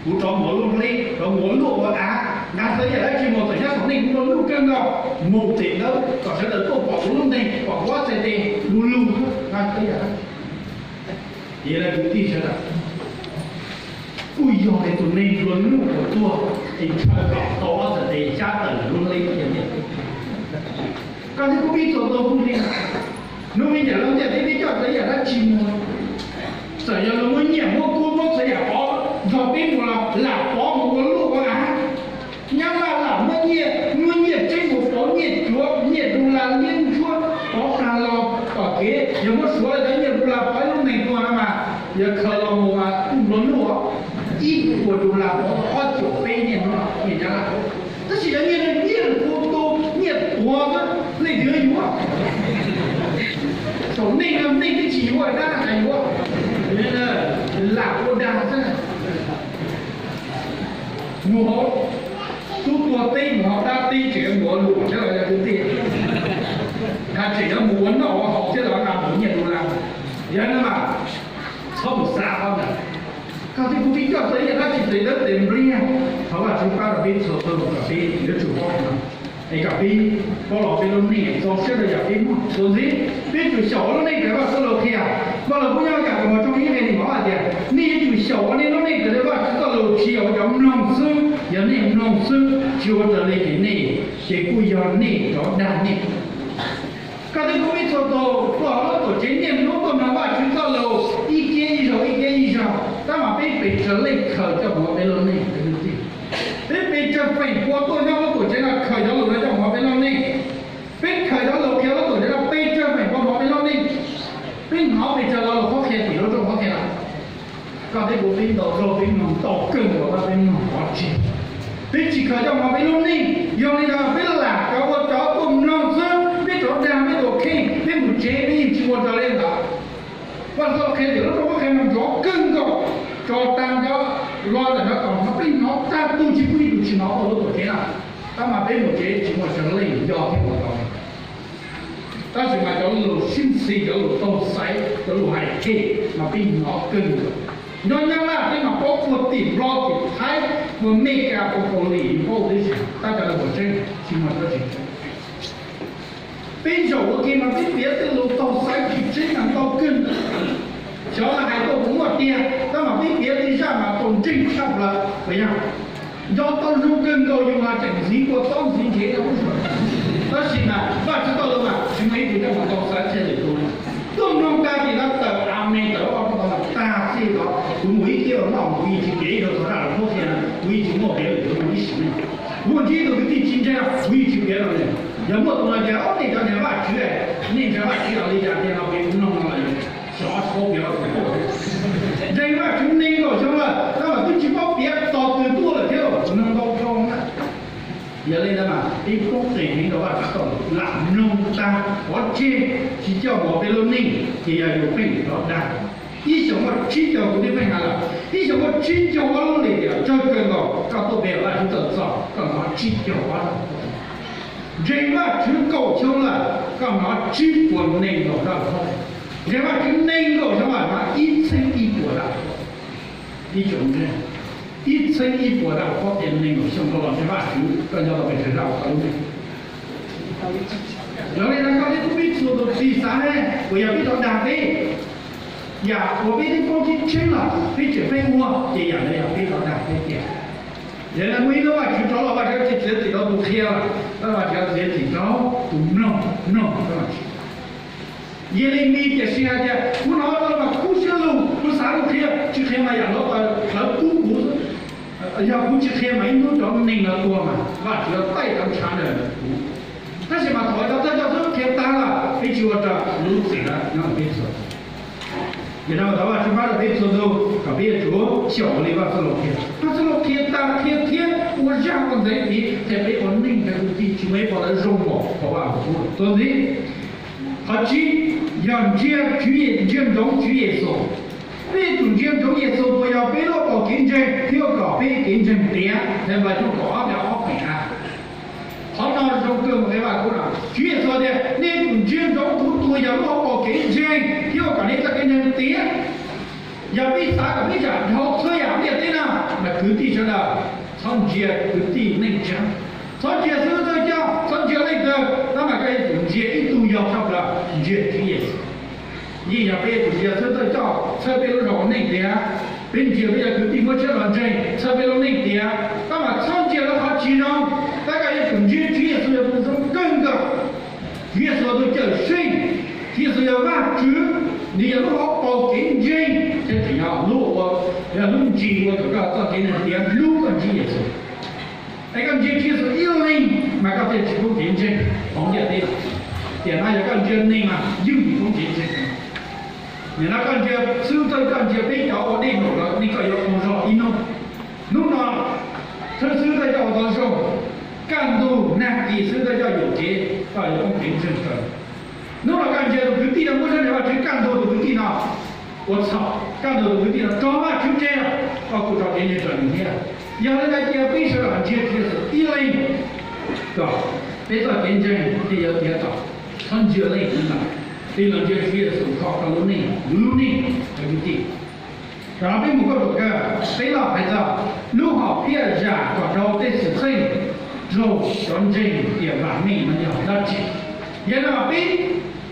Kuv rov mus ua lub hleb, rov mus ua luaj ua av, nqa txawv yam dab tsi mus, txawm nyob saum nej kuv nplua nuj kawg nkaus, mus tes dawb kom sawv daws tuaj pom kuv lub nteeg, pom kuv ob txhais tes, kuv lug, nqa txawv yam dab tsi. Ces kwv tij sawv daws, kuj yog li tus neeg nplua nuj uas tuag es ntshaw kom tau ob txhais tes xyab tawm lub hleb tiag tiag. Koj thiab kuv pib txhua tus kuj li, hnub me ntawm lub ntiaj teb peb coj txawv yam dab tsi mus, txawm yog luag muab nyiaj muab kub muab txhua yam pov nrog peb mus los lam pov mus ua luaj ua av. Nyab laj lam muab nyiaj, muab nyiaj tseeb mus pov nyiaj cuav, nyiaj dollar, liab ntsuab, pov plag los tom kev, yog muab suav cov nyiaj dollar pov ib lub neeg tuag no mas, yog khaws los mus mas kuj nplua nuj. Ib puas dollar pov tau ob cuam peb nyiaj no, nyiaj nyab laj. Tab sis cov nyiaj no nyiaj photo, nyiaj tuag xwb, leej twg yuav? Saum nej no nej twb tsis yuav, dab tsis yuav, lam ua dag xwb. Mus hauv tub tuag teb, mus hauv dab teb, tseem yuav mus ua luam thiab los yog kwv tij, hos tseem yuav mus ua noj ua haus thiab los nqa mus nyiaj dollar. Yog no mas txhob mus xav qhov ntawd. Koj thiab kuv pib coj txawv yam dab tsi tes dawb tes npliag, thov Vajtswv pab rau peb txhua tus kom peb yuav tsum paub no, es kom peb paub los peb lub neej txaus siab rau yam peb muaj. Tus ntxiv, peb tsum xyaum ua lub neej raws Vajtswv txoj lus qhia. Vajluskub nyob Kam Kaus Mos tshooj ib nqe nees nkaum tias, nej yuav tsum xyaum ua nej lub neej raws li Vajtswv txoj lus, tsis yog ua cov mloog xwb. Yog nej mloog xwb tsis ua raws li ces nej, ces kuj yog nej rov dag nej. Koj thiab kuv peb txhua tus tuaj hauv lub tuam tsev niaj hnub tuaj mloog Vajtswv txoj lus ib kiab ib zaug ib kiab ib zaug, tab mas peb pes tsawg leej khaws coj mus ua peb lub neej? Peb pes tsawg feem pua tuaj nyob lub tuam tsev no khaws cov lus no coj mus ua peb lub neej? Peb khaws cov lus qhia lub tuam tsev no pes tsawg feem pua mus ua peb lub neej? Peb hnov pes tsawg lo lus qhuab qhia tim lub rooj qhuab qhia lawm? Koj thiab kuv peb ntau zaug peb mloog ntau kawg nkaus tab peb mloog pov tseg, peb tsis khaws coj mus ua peb lub neej. Yog li no peb lam cov ua cov tuaj mloog xwb, peb rov dag peb tus kheej, peb mus tsev peb yeej tsis ua raws li ntawd. Vaj Lug Txoj qhia tim lub rooj qhuab qhia no nrov kawg nkaus, tso tag cov lo ntawm no kom hnov, peb hnov tag tus tsis pub ib tug tsis hnov tuaj lub tuam tsev na. Tab mas peb mus tsev tsis muaj tsav leej yog thiab ua tau. Tab sis mas cov lus sib ntxhi, cov lus taug xaiv, cov lus hais phem mas peb hnov kawg nkaus. Nyob Nyab Laj peb mas paub puag tim Nplog tim Thaib, puag Meskas puag Kaus Lim, paub tib si, tab cov lus tseeb tsis muaj dab tsi. Peb zaum ua ke mas peb piav tej lus taug xaiv tsis tseeb mas ntau kawg. Xyov hais tuaj puas muaj tiag, tab mas peb piav tej zaj mas txaus ntseeg tshaj plaws, puas yog? Nco tau zoo kawg nkaus yus mas tseem ntxiv kua txob ntxiv ntsev no. Tab sis mas Vajtswv txoj lus mas tsis muaj ib tug coj mus taug xaiv thiaj li tu. Tuaj mloog tag kis no tawm amen tawm ob rau tau mas tag xij los kuv mus ib kiab los noj kuv yeej tsis piav ib zaug txog zaj lus qhuab qhia no, kuv yeej tsis muaj piav lwm tus no ib sim neej. Kuv ntsib tus kwv tij tsis ntseeg kuv yeej tsis piav rau nws. Yog muaj tus no tias, Ob, nej cov niag Vajtswv, nej ntseeg Vajtswv yog li cas tiag no, kuv mloog no los xyov tsis paub piav los kuv tuaj. Ntseeg Vajtswv nees nkaum xyoo lawm tab mas twb tsis paub piav txog twg tuaj lawm thiab, mloog ntau zaus na. Yog li ntawd mas peb poob qes heev rau Vajtswv txoj lus, lam mloog tag pov tseg, tsis coj mus ua peb lub neej ces yog yus pheej rov dag. Ib xyoos muaj tsib caug, kuv twb pheej hais lawm, ib xyoos muaj tsib caug ob lub lim tiam tsawg kawg nkaus, koj tuaj pe Vajtswv txog, koj hnov tsib caug ob lub. Ntseeg Vajtswv kaum xyoo lawm, koj hnov tsib puas nees nkaum zaj lus qhuab qhia. Ntseeg Vajtswv nees nkaum xyoo lawm, hnov ib txhiab ib puas zaj lus qhuab qhia. Ib tsoom ntseeg, ib txhiab ib puas zaj lus qhuab qhia nees nkaum xyoo rau los ntseeg Vajtswv, koj nco tau pes tsawg zaj lus qhuab qhia lub neej? Yog li no koj thiab kuv peb txhua tus tsis xav ne, uas yog peb rov dag peb, yam uas peb twb paub tseeb tseeb lawm peb tseem pheej ua, ces yam ntawd yog peb rov dag peb tiag. Yog li no muaj ib hnub Vajtswv rov los, Vajtswv tsis txiav txim rau tus qhia, Vajtswv txiav txim rau tus mloog, mloog rau Vajtswv. Yelemis tiam sis hais tias kuv hnov tau mas kub siab lug, kuv xav lug qhia, tsis qhia mas yam no lawv pub kuv, yog kuv tsis qhia mas ib hnub cov neeg no tuag mas Vajtswv yuav taij cov ntshav ntawd ntawm kuv. Tab sis mas thaum cov thawj coj xwb qhia tag lawm, peb tsis ua raws lub txim no peb txhua. Yog no thov Vajtswv pab rau peb txhua tus kom peb yuav tsum xyaum ua li Vaj Ntxwv Lauj qhia. Vaj Ntxwv Lauj qhia tag qhia thiab ua zaj ua ntxiv thiab, thiab peb ua neej rau kwv tij tsis muaj ib qho lawv zoo npaum qhov Vaj Ntxwv Lauj txhua ntxiv. Qhov tsib yog ntsia Tswv Ye, ntsia ntsoov Tswv Yexus. Peb yuav tsum ntsia ntsoov Yexus puas yog peb lub hauv paus kev ntseeg thiab ua kom peb kev ntseeg tiav. Nqe Nplais tshooj kaum ob nqe ob pem a. Qhov no zoo kawg nkaus li Vaj Ntxwv Lauj. Tswv Yexus tias nej yuav tsum ntsia ntsoov kuv tus uas yog lub hauv paus kev ntseeg thiab ua kom nej txoj kev ntseeg tiav. Yog peb xav kom peb zam dhau txhua yam ntiaj teb no, mas kwv tij sawv daws txhob ntsia kwv tij neej tsa, txhob ntsia xib hwb thawj coj, txhob ntsia leej twg, tab mas koj yuav tsum ntsia ib tug yog tshaj plaws, ntsia Tswv Yexus. Yeej yog peb yuav tsum ntsia xib hwb thawj coj txhawb peb lub zog ua neej tiav, peb ntsia peb cov kwv tij muab siab los ntseeg txhawb peb lub neej tiav, tab mas txhob ntsia lawv qhov tsis zoo. Tab koj yuav tsum ntsia Tswv Yexus yog tus zoo kawg nkaus. Tswv Yexus yog tus cawm seej, Tswv Yexus yog Vajtswv, nws yog lub hauv paus kev ntseeg thiab tseem yog lub ua, yog lub ntsis ua kom koj txoj kev ntseeg tiav hlub koj Tswv Yexus. Es koj ntsia Tswv Yexus ib leeg mas koj thiaj tsis poob kev ntseeg hauv ntiaj teb. Tiam no yog koj ntsia neeg mas yeej tsis poob kev ntseeg. Nim no koj ntsia xib hwb thawj coj ntsia peb cov ua dej num los nej koj yuav ua zog ib hnub. Hnub no xib hwb thawj coj ua tau zoo, kaj ntug nag kis xib hwb thawj coj yuam kev, koj yuav poob kev ntseeg raws. Hnub no koj ntsia tus kwv tij no muab sab nraud Vajtswv, kaj ntug tus kwv tij no ua txhaum, kaj ntug tus kwv tij no rov Vajtswv tseg, koj kuj rov kev ntseeg raws nws thiab. Yog li ntawd cia peb sawv daws ntsia Tswv Yexus ib leeg kom peb txoj kev ntseeg thiaj yuav tiav tau, txhob ntsia leej twg ntag. Peb los ntsia Tswv Yexus kho rau lub neej, yus lub neej, cov kwv tij. Tam no peb mus kauj ruam kawg, peb los hais txog lub hom phiaj zam kom dhau tej xwm txheej raug cov ntseeg tiam vam meej no yog dab tsi? Yog no peb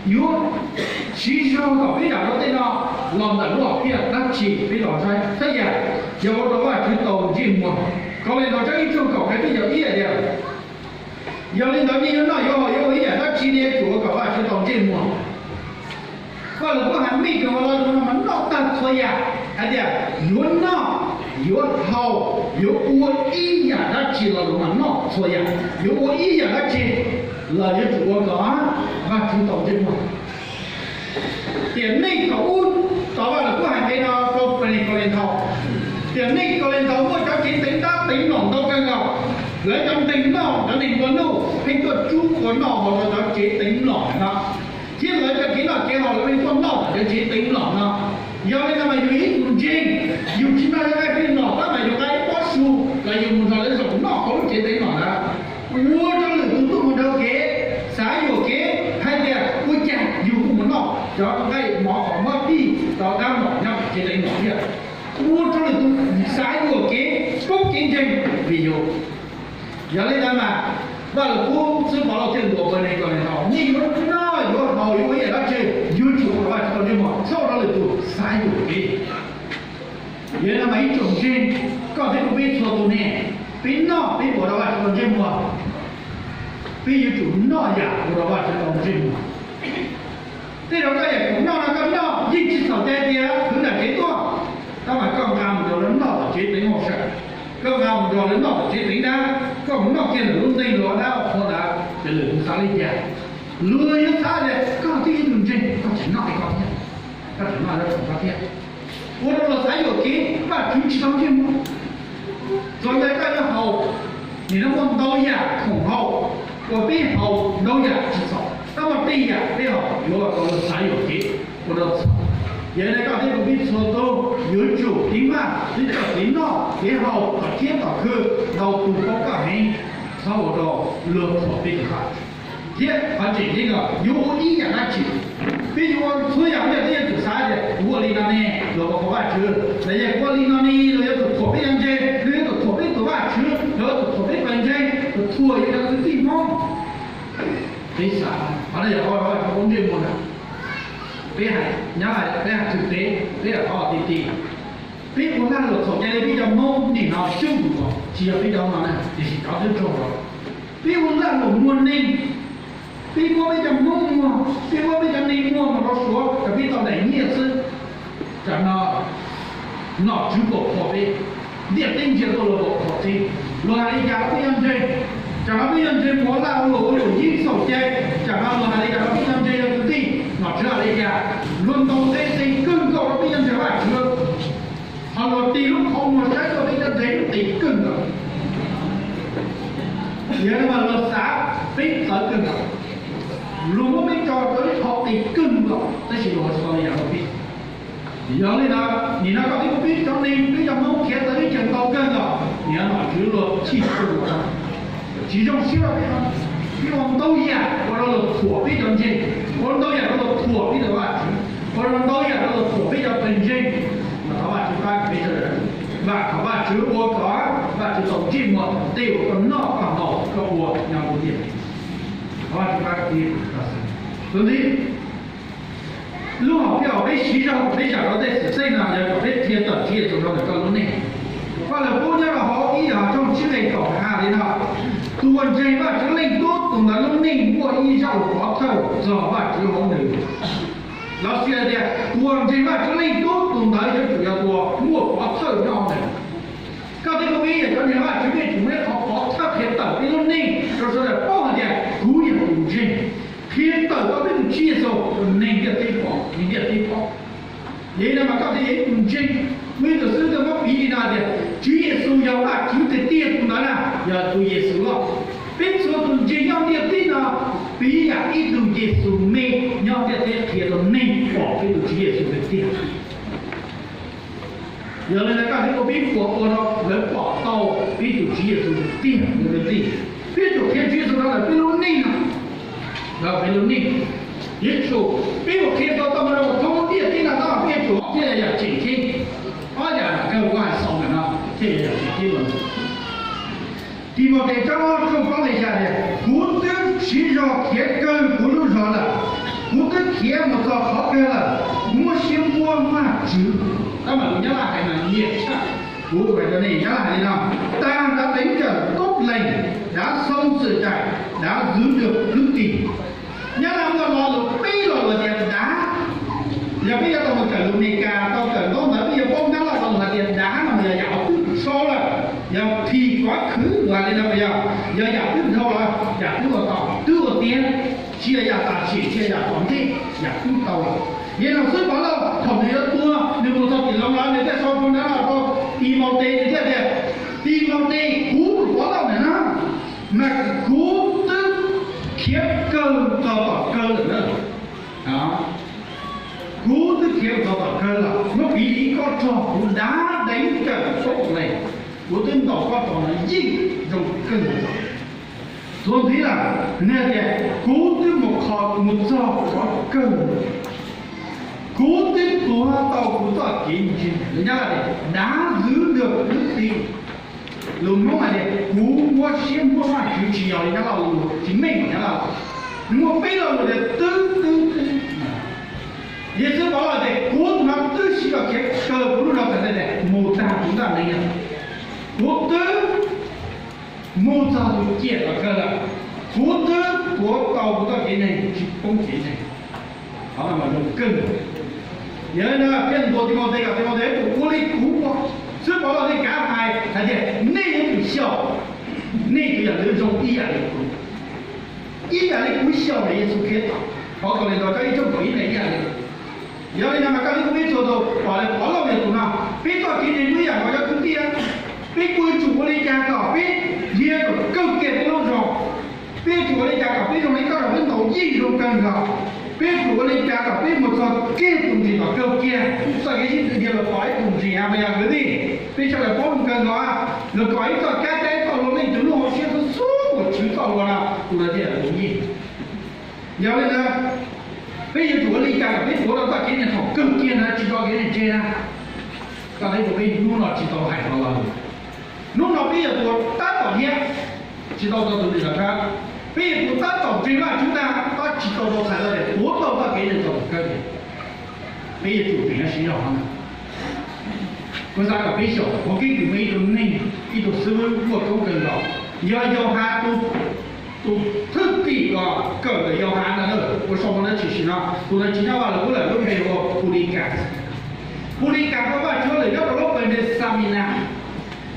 yuav siv zog kom peb zam dhau tej no los ntawm lub hom phiaj dab tsi peb los saib. Thawj yam, yog ua rau Vajtswv tau ntsej muag. Kauleethaus tshooj ib tshooj kaum hais peb yog ib yam tias, yog li ntawd nej yuav noj yuav haus yuav ua ib yam dab tsi nej yuav tsum ua kom Vajtswv tau ntsej muag. Vaj Lus Kub hais meej kawg nkaus, lo lus no mas noj tag txhua yam, hais tias yuav noj, yuav haus, yuav ua ib yam dab tsi, lo lus mas noj txhua yam, yuav ua ib yam dab tsi los yuav tsum ua kom Vajtswv tau ntsej muag. Tiam nej thaum ub, tau Vaj Lus Kub hais ntev no rau Kauleethaus, tiam nej Kauleethaus muaj cov tsev teev dab teev mlom ntau kawg nkaus. Lawv cov neeg noj, cov neeg nplua nuj pheej tuaj tsub ua noj haus rau cov tsev teev mlom no, thiab lawv cov kev noj kev haus lawv pheej tuaj noj tom cov tsev teev mlom no. Yog li no mas yus ib tug ntseeg, yus tsis noj cov nqaij pheej mlom tab mas yus nqa ib pob su los yus mus nrog lawv zaum noj hauv lub tsev teev mlom ntawd. Ua rau lwm tus tuaj mus nrog kev, xav yuam kev hais tias ua cas yus kuj mus noj cov nqaij mov qhov mob pij tau dab mlom nyob tsev teev mlom thiab. Ua rau lwm tus xav yuam kev poob kev ntseeg vim yus. Yog li ntawd mas Vaj Lus Kub xib hwb Paulus thiaj ntuas pab neeg Kauleethaus, nej yuav noj yuav haus yuav ua ib yam dab tsi yuav tsum ua rau Vajtswv tau ntsej muag, txhob ua rau lwm tus xav yuam kev. Yog li no mas ib tsoom ntseeg, koj thiab kuv peb txhua tus ne, peb noj peb puas ua rau Vajtswv tau ntsej muag? Peb yuav tsum noj yam ua rau Vajtswv tau ntsej muag. Tej zaum koj yam khoom noj no koj noj yeej tsis txhaum, cas tias khwv nram tsev tuaj, tab mas koj nqa mus nrog lawv noj tom tsev teev mlom sawm, koj nqa mus nrog lawv noj tom tsev teev dab, koj mus noj kiag ntawm lub ntees luag dab qhua ntawd, ces lwm tus xav li cas? Luag yuav xav tias koj twb yog ib tug ntseeg koj tseem noj li koj thiab, koj tseem noj dab tsi koj thiab. Ua rau luag xav yuam kev, Vajtswv tsis tau ntsej muag. Txuas ntxiv koj yuav haus, nim no muaj ntau yam khoom haus uas peb haus ntau yam tsis txhaum, tab mas tej yam peb haus yuav ua rau luag xav yuam kev, ua rau txhaum. Yog li ntawd koj thiab kuv peb txhua tus yuav tsum tiv maj peb txoj kev noj kev haus tom thiab tom khw, ntau tus paub koj heev, txhob ua rau luag thuam peb tus Vajtswv. Thiab qhov tseem ceeb no yuav ua ib yam dab tsi, peb yuav ua txhua yam, peb yuav tsum xav tias kuv ua li no ne luag puas haum Vajtswv, los yog kuv ua li no ne luag yuav tsum thuam peb cov ntseeg, luag yuav tsum thuam peb tus Vajtswv, luag yuav tsum thuam peb pawg ntseeg, luag thuam yus cov kwv tij Hmoob. Peb xav, qhov no yog qhov Vajtswv tau ntsej muag ntag. Peb hais, nyob hais peb hais txwm peb, peb hais qhov tiag tiag. Peb ua lag luam txhaum, cas li peb cov Hmoob nim no coob mus, tsis yog peb cov no na, tiam sis cov twb raug los, peb ua lag luam muag neeg. Peb muab peb cov Hmoob muag, peb muab peb cov neeg muag mus rau Suav kom peb tau daim nyiaj xwb. Tsam no nom tswv puas kho peb, ntiaj teb ntsia tuaj luag puas kho peb, luag hais li cas los peb yuav ntseeg. Tsam no peb yuav ntseeg mus ua laj ua luam ua luam yeeb xaum cai, tsam no luag hais li cas los peb yuav ntseeg yog kwv tij. Nom tswv hais li cas, luag ntaus nqe tes kawg nkaus los peb yuav ntseeg Vajtswv, ho luag tig lub qhov muag saib tuaj peb yuav ntseeg tes kawg nkaus. Yog li mas luag xav peb txawv kawg nkaus, luag muab peb tso rau ib qho tes kawg nkaus, tab sis luag ho tsis tau li yam rau peb. Yog li ntawd nim no koj peb kuj pib cov neeg peb cov Hmoob khiav txawv peb chaw ntau kawg nkaus, nim no nom tswv luag chij kawg nkaus, tsis zoo siab rau peb. Peb ua ntau yam ua rau luag thuam peb cov ntseeg, ua ntau yam rau luag thuam peb cov Vajtswv, ua rau ntau yam rau luag thuam peb cov pawg ntseeg. Mas thov Vajtswv pab peb sawv daws, vam thov Vajtswv ua kom Vajtswv tau ntsej muag tej uas koj noj koj haus koj ua nyob hauv lub ntiaj teb. Thov Vajtswv pab peb. Tus ntxiv, lub hom phiaj uas peb siv zog peb zam rau tej xwm txheej no yog kom peb qhia tawm Tswv Yexus rau ntawm koj lub neej. Vaj Lug Kub nyob rau hauv ib Yauhas tshooj tsib nqe kaum hais li no: Tus uas ntseeg Vajtswv Leej Tub tus ntawd lub neej muaj ib zaj lus pov thawj txog Vajtswv hauv nws. Los sis hais tias tus uas ntseeg Vajtswv Leej Tub tus ntawd yuav tsum yog tus uas muaj pov thawj nyob hauv nws. Koj thiab kuv peb yog cov ntseeg Vajtswv peb tsum muaj ib qho pov thawj qhia tawm peb lub neej rau sawv daws paub hais tias kuv yog tus ntseeg, qhia tawm tau peb tus Tswv Yexus rau neeg ntiaj teb pom, neeg ntiaj teb paub. Yog li no mas koj thiaj yog ib tus ntseeg. Muaj ib tug xib hwb twb muab piv li no tias Tswv Yexus yog Vajtswv tiag tiag tus ntawd na, yog tus Yexus loj. Peb txhua tus ntseeg nyob ntiaj teb no piv yam ib tug Yexus me nyob ntiaj teb qhia rau neeg pom peb tus Tswv Yexus tiag tiag. Yog li ntawd koj thiab kuv peb puas ua rau lawv pom tau peb tus Tswv Yexus tiag tiag? Peb tsum qhia Tswv Yexus rau ntawm peb lub neej no, rau peb lub neej. Yuav tsum peb ua qhia tau tau mus rau thoob ntiaj teb no tab sis peb yuav tsum thiaj yam tseem ceeb. Ob yam kawg kuv hais xaus ntawm no thiaj yam tseem ceeb. Timautes tshooj ob tshooj plaub nqe xya tias, kuv twb siv zog khiav kawg kuv lub zog lawm, kuv twb khiav mus txog qhov kawg lawm, kuv muab siab muab Vajtswv. Tab mas lus Nyab Laj hais mas nyiam tshaj, kuv hais rau nej Nyab Laj hais li no: Ta đã đánh trận tốt lành, đã sống sự chạy, đã giữ được đức tin. Nyab Laj muaj lo lus peb lo lus tias dav. Yog peb yuav tau mus kawm lus Amelikas, tau kawm ntaub ntawv, peb yuav paub Nyab Laj lo lus hais tias dav no yog yam uas twb sau lawm, yog phim quá khứ los hais li no, yog, yog yam twb dhau lawm, yam twb ua tau, twb ua tiav, tsis yog yam tam sim, tsis yog yam tom ntej, yam twb tau lawm. Yog li no xib hwb Pov Lauj thaum nws yuav tuag, nws mus txog tim Loos los nws thiaj sau rau ntawd los rau Timautes, nws thiaj tias, Timautes, kuv tus Pov Lauj ntawm no, mas kuv twb khiav kawg txog tom kawg lawm na. Kuv twb khiav txog tom kawg lawm, muab piv li koj rog, kuv đã đánh trận tốt lành, kuv twb ntaus koj rog no yeej zoo kawg nkaus. Txuas ntxiv lawm, nws hais tias, kuv twb mus kho mus txog qhov kawg, kuv twb tuav tau kuv txoj kev ntseeg. Lus Nyab Laj tias, đã giữ được đức tin. Lus Hmoob hais tias, kuv muab siab muab Vajtswv, tsis yog li Nyab Laj lus, tsis meej li Nyab Laj lus. Nws muaj peb lo lus tias twb, twb, twb. Yog xib hwb Pov Lauj tias, kuv tus no twb siv zog khiav kawg kuv lub zog txawm tias mus tag kuv ntaj nees yog, kuv twb mus txog tus ciam tom kawg lawm, kuv twb tuav tau kuv txoj kev ntseeg tsis poob kev ntseeg. Qhov no mas zoo kawg. Yog li no thiaj ntuas Timautes kom Timautes tsum ua li kuv ua. Xib hwb Pov Lauj thiaj kav hais hais tias nej yuav tsum xyaum nej tus yam ntxwv zoo ib yam li kuv, ib yam li kuv xyaum Yexus Khetos. Qhov Kaulintau tshooj ib tshooj kaum ib nqe ib yam li. Yog li no mas koj thiab kuv peb txhua tus pom li Pov Lauj yog tus no, peb txoj kev ntseeg kuj ib yam nkaus cov kwv tij, peb kuj yuav tsum ua li cas kom peb dhia kom kawg kiag peb lub zog. Peb yuav tsum ua li cas kom peb zoo li koj zog, peb ntaus yeej zoo kawg nkaus. Peb yuav tsum ua li cas kom peb mus txog kiag tus ntsis tom kawg kiag, txoj kev sib tw dhia los kom ib tus ntsis, mas yog kwv tij, peb sawv daws paub zoo kawg nkaus, los kom ib txoj kab teb txoj hlua leej twg lub hauv siab xub xub uas tshwv txoj hlua no, tus ntawd thiaj yog tus yeej. Yog li ntawd, peb yuav tsum ua li cas kom peb tuav tau txoj kev ntseeg thaum kawg kiag na, tsis tso kev ntseeg tseg na. Koj thiab kuv peb hnub no tsis tau hais rau los, hnub no peb yuav tuav tab tom thiab, tsis tau txog tus ntsis tom kawg. Peb yuav tuav tab tom ntseeg Vajtswv ntag, tab tsis tau tau txhais tau tias tuav tau txoj kev ntseeg thaum kawg. Peb yuav tsum tseem nyob siv zog qhov ntawd. Kuv xav kom peb xyaum, kuv keeb kwm muaj ib tug neeg, ib tug xib hwb muaj koob kawg nkaus, yog Yauhas tus Tus thwj tim uas kawm ntawm Yauhas no, ua sau no tshwm sim no, tus ntawd tsis nyob Vaj Lug Kub lawm, lub npe hu ua Publikas. Publikas ua Vajtswv hauj lwm nyob rau lub pas npe Xaminas.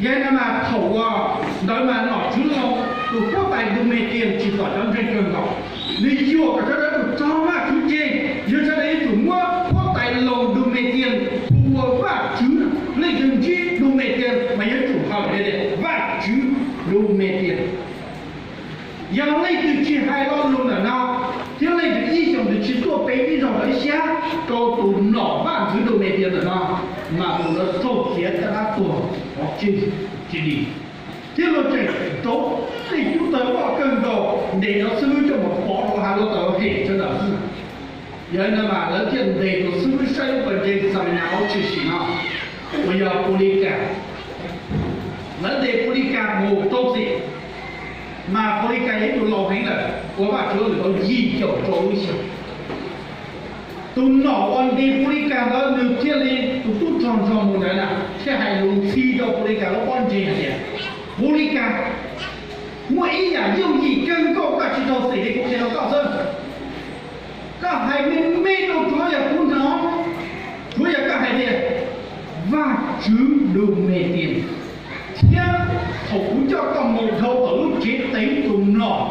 Yog li no mas thaum uas ntawd mas nom tswv Loos tus huab tais Dumetas tsim txom cov ntseeg kawg nkaus, nws yuam kom sawv daws tsum tso Vajtswv tseg, yog sawv daws yuav tsum muab huab tais Loos Dumetas hu ua Vajtswv. Leej twg ntsib Dumetas mas yuav tsum hu tias Vajtswv Dumetas. Yog leej twg tsis hais lo lus ntawm no, thiab leej twg ib xyoos twg tsis tuaj pe ib zaug ntawd xyab rau tus nom vaj ntxwv Dumetas ntawm no, mas tus ntawd raug txiav caj dab tuag, qhov tseeb tsis dim. Thiab luag tseem rauv tej cub tawg loj kawg nkaus ntes cov xib hwb coj mus pov rau hav luag tawm hem sawv daws xwb. Yog li no mas lawv thiaj ntes tus xib hwb saib lub pas ntseeg Xaminas hauv tshwm sim no, uas yog Publikas. Lawv ntes Publikas mus rau txim, mas Publikas yog ib tug laus heev lawm, ua Vajtswv hauj lwm tau yim caum rau lub xyoo. Tus nom uas ntes Publikas ntawd nws thiaj li, tus tub rog nrog mus ntawd na, thiaj hais lus ntxhi rau Publikas lub pob ntseg hais tias, Publikas, muaj ib yam yooj yim kawg nkaus koj tsis tau xim li, kuv qhia rau koj xwb. Koj hais me me rau tsuav yog kuv hnov, tsuav yog koj hais tias, Vajtswv Dumetas, thiab thaum kuv coj koj mus dhau tom lub tsev teev tus nom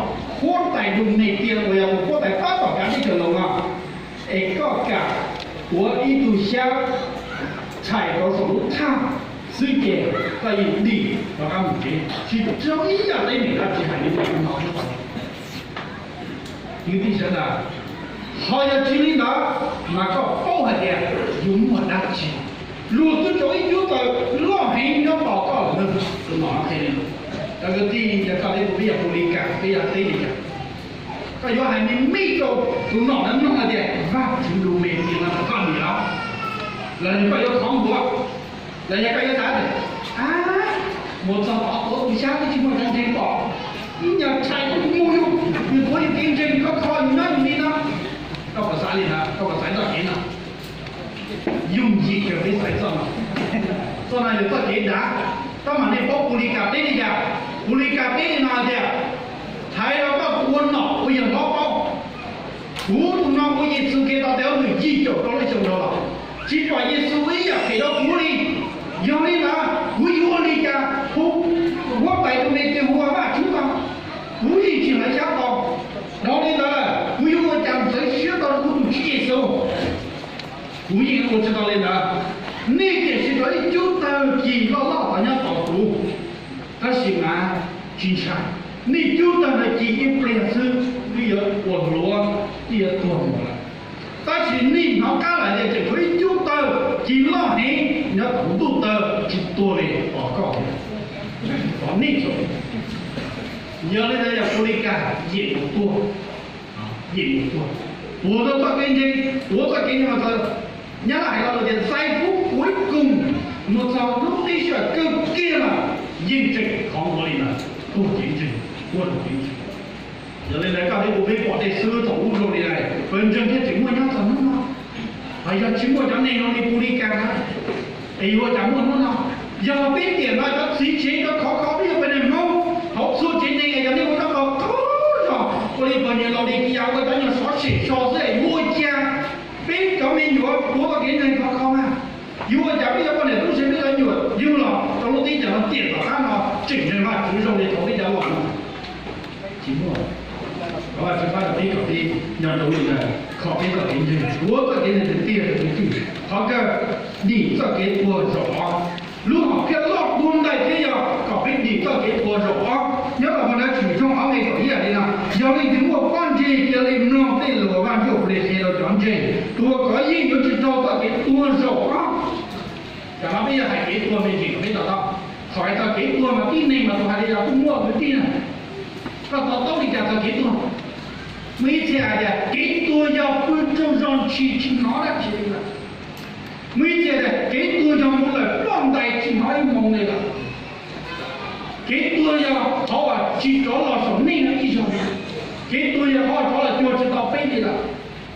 huab tais Dumetas uas yog tus huab tais pab tom kav teb chaws Loos no, es koj kam tuav ib tug xyab tshais rau saum lub thaj xwb ces koj yeej dim rov qab mus tsev, tsis tau ib yam teeb meem dab tsi hais li no. Kwv tij sawv daws, ho yog tsis li ntawd mas koj paub hais tias yuav muaj dab tsi. Luag twb rauv ib cub tawg loj heev nyob tos koj lawm. Tus nom no qhia li no, cov kwv tij, yog koj thiab kuv peb yog Publikas, peb yuav teb li cas? Koj yuav hais me me rau tus nom no mloog hais tias, Vajtswv Dumetas no rau koj niam los? Los yog koj yuav thov ntuav? Los yog koj yuav xav tias, a, mus txog tod tuav tus xyab twb tsis muaj cov ntseeg pom, ib nyuag tshais kuj mus yus, yus tuav yus kev ntseeg khov kho yus nyob yus li no? Koj puas xav li ntawd? Koj puas xaiv txoj kev no? Yooj yim kawg peb xaiv txoj no. Txoj no yog txoj kev dav. Tab mas nej paub Publikas teb li cas? Publikas teb li no hais tias, thaiv los koj tus ua nom ua yawg hlob paub, kuv tus no ua Yexus Khetos tes hauj lwm yim caum rau lub xyoo dhau los, tsis pom Yexus ua ib yam phem rau kuv li. Yog li ntawd kuv yuav ua li cas hu huab tais Dumetas hu ua Vajtswv no? Kuv yeej tsis hlawv xyab tau. Dhau li ntawd lawm kuv yuav ua cas ntxeev siab tau rau kuv tus Tswv Yexus? Kuv yeej ua tsis tau li ntawd. Nej tiam sis rauv ib cub tawg cig loj loj tod nyob tos kuv. Tab sis mas tsis ntshai, nej cub tawg ntawd cig ib pliag xwb twb yuav ua hluav, twb yuav tuag mus lawm. Tab sis nej hnov qab lawm tias tseem tshuav ib cub tawg cig loj heev nyob tom ntuj tawg tsis tuag li, tos koj, tos nej xwb. Yog li ntawd yog Publikas yim mus tuag, yim mus tuag, tuag rau txoj kev ntseeg, tuav txoj kev ntseeg mas txawm, Nyab Laj hais lo lus tias xais fub cuối cùng, mus txog lub tib sij hawm kawg kiag los yeej tseem qhov ntuav li ntawd, tuag kev ntseeg, tuag rau kev ntseeg. Yog li ntawd koj thiab kuv peb pom tej xib hwb thaum ub zoo li ntawd, pawg ntseeg thiaj tseem muaj nyob txog hnub no. Hos yog tsis muaj cov neeg zoo li Publikas na, es yuav ua cas muaj hnub no? Yog peb tiam no cov txiv tsev cov khov kho peb yog pawg neeg Hmoob hauv txhua tsev neeg es yog nej ua rab qau qhov zog ua li pawg neeg Laudikea ua cov nyuag sov sem so xwb es yuav ua cas peb cov me nyuam tuav txoj kev ntseeg khov kho mas? Yuav ua cas peb cov poj niam tub se peb cov nyuam yug los rau lub teb chaws no tiam tom qab no tseem ntseeg Vajtswv zoo li thaum peb cov laus no? Tsis muaj. Thov Vajtswv pab rau peb kom peb nco ntsoov li ntawd, kho peb txoj kev ntseeg, tuav txoj kev ntseeg tiag tiag rau tus Tswv. Qhov kawg, dim txoj kev tuag zaum ob. Lub hom phiaj loj dua ntais thiab yog kom peb dim txoj kev tuag zaum ob. Nyob rau hauv ntawv Tshwm Nyoog ob nqe kaum ib hais li no, yog leej twg muaj pob ntseg cia li mloog tej lus uas Vaj Ntsuj Plig qhia rau cov ntseeg, tus uas kov yeej yuav tsis raug txoj kev tuag zaum ob. Tam no peb yuav hais kev tuag me ntsis kom peb to taub. Thaum hais txog kev tuag mas tib neeg mas tus hais li yog kuj muaj kwv tij na. Koj to taub li cas txog kev tuag? Muaj ib txhia hais tias kev tuag yog pw tsaug zog ntshis tsis hnov dab tsi li lawm. Muaj ib txhia tias kev tuag yog mus lawm ploj ntais tsis hnov ib moo li lawm. Kev tuag yog qhov uas tsis rov los saum nej no ib zaug li. Kev tuag yog qhov rov los cuag tsis tau peb li lawm.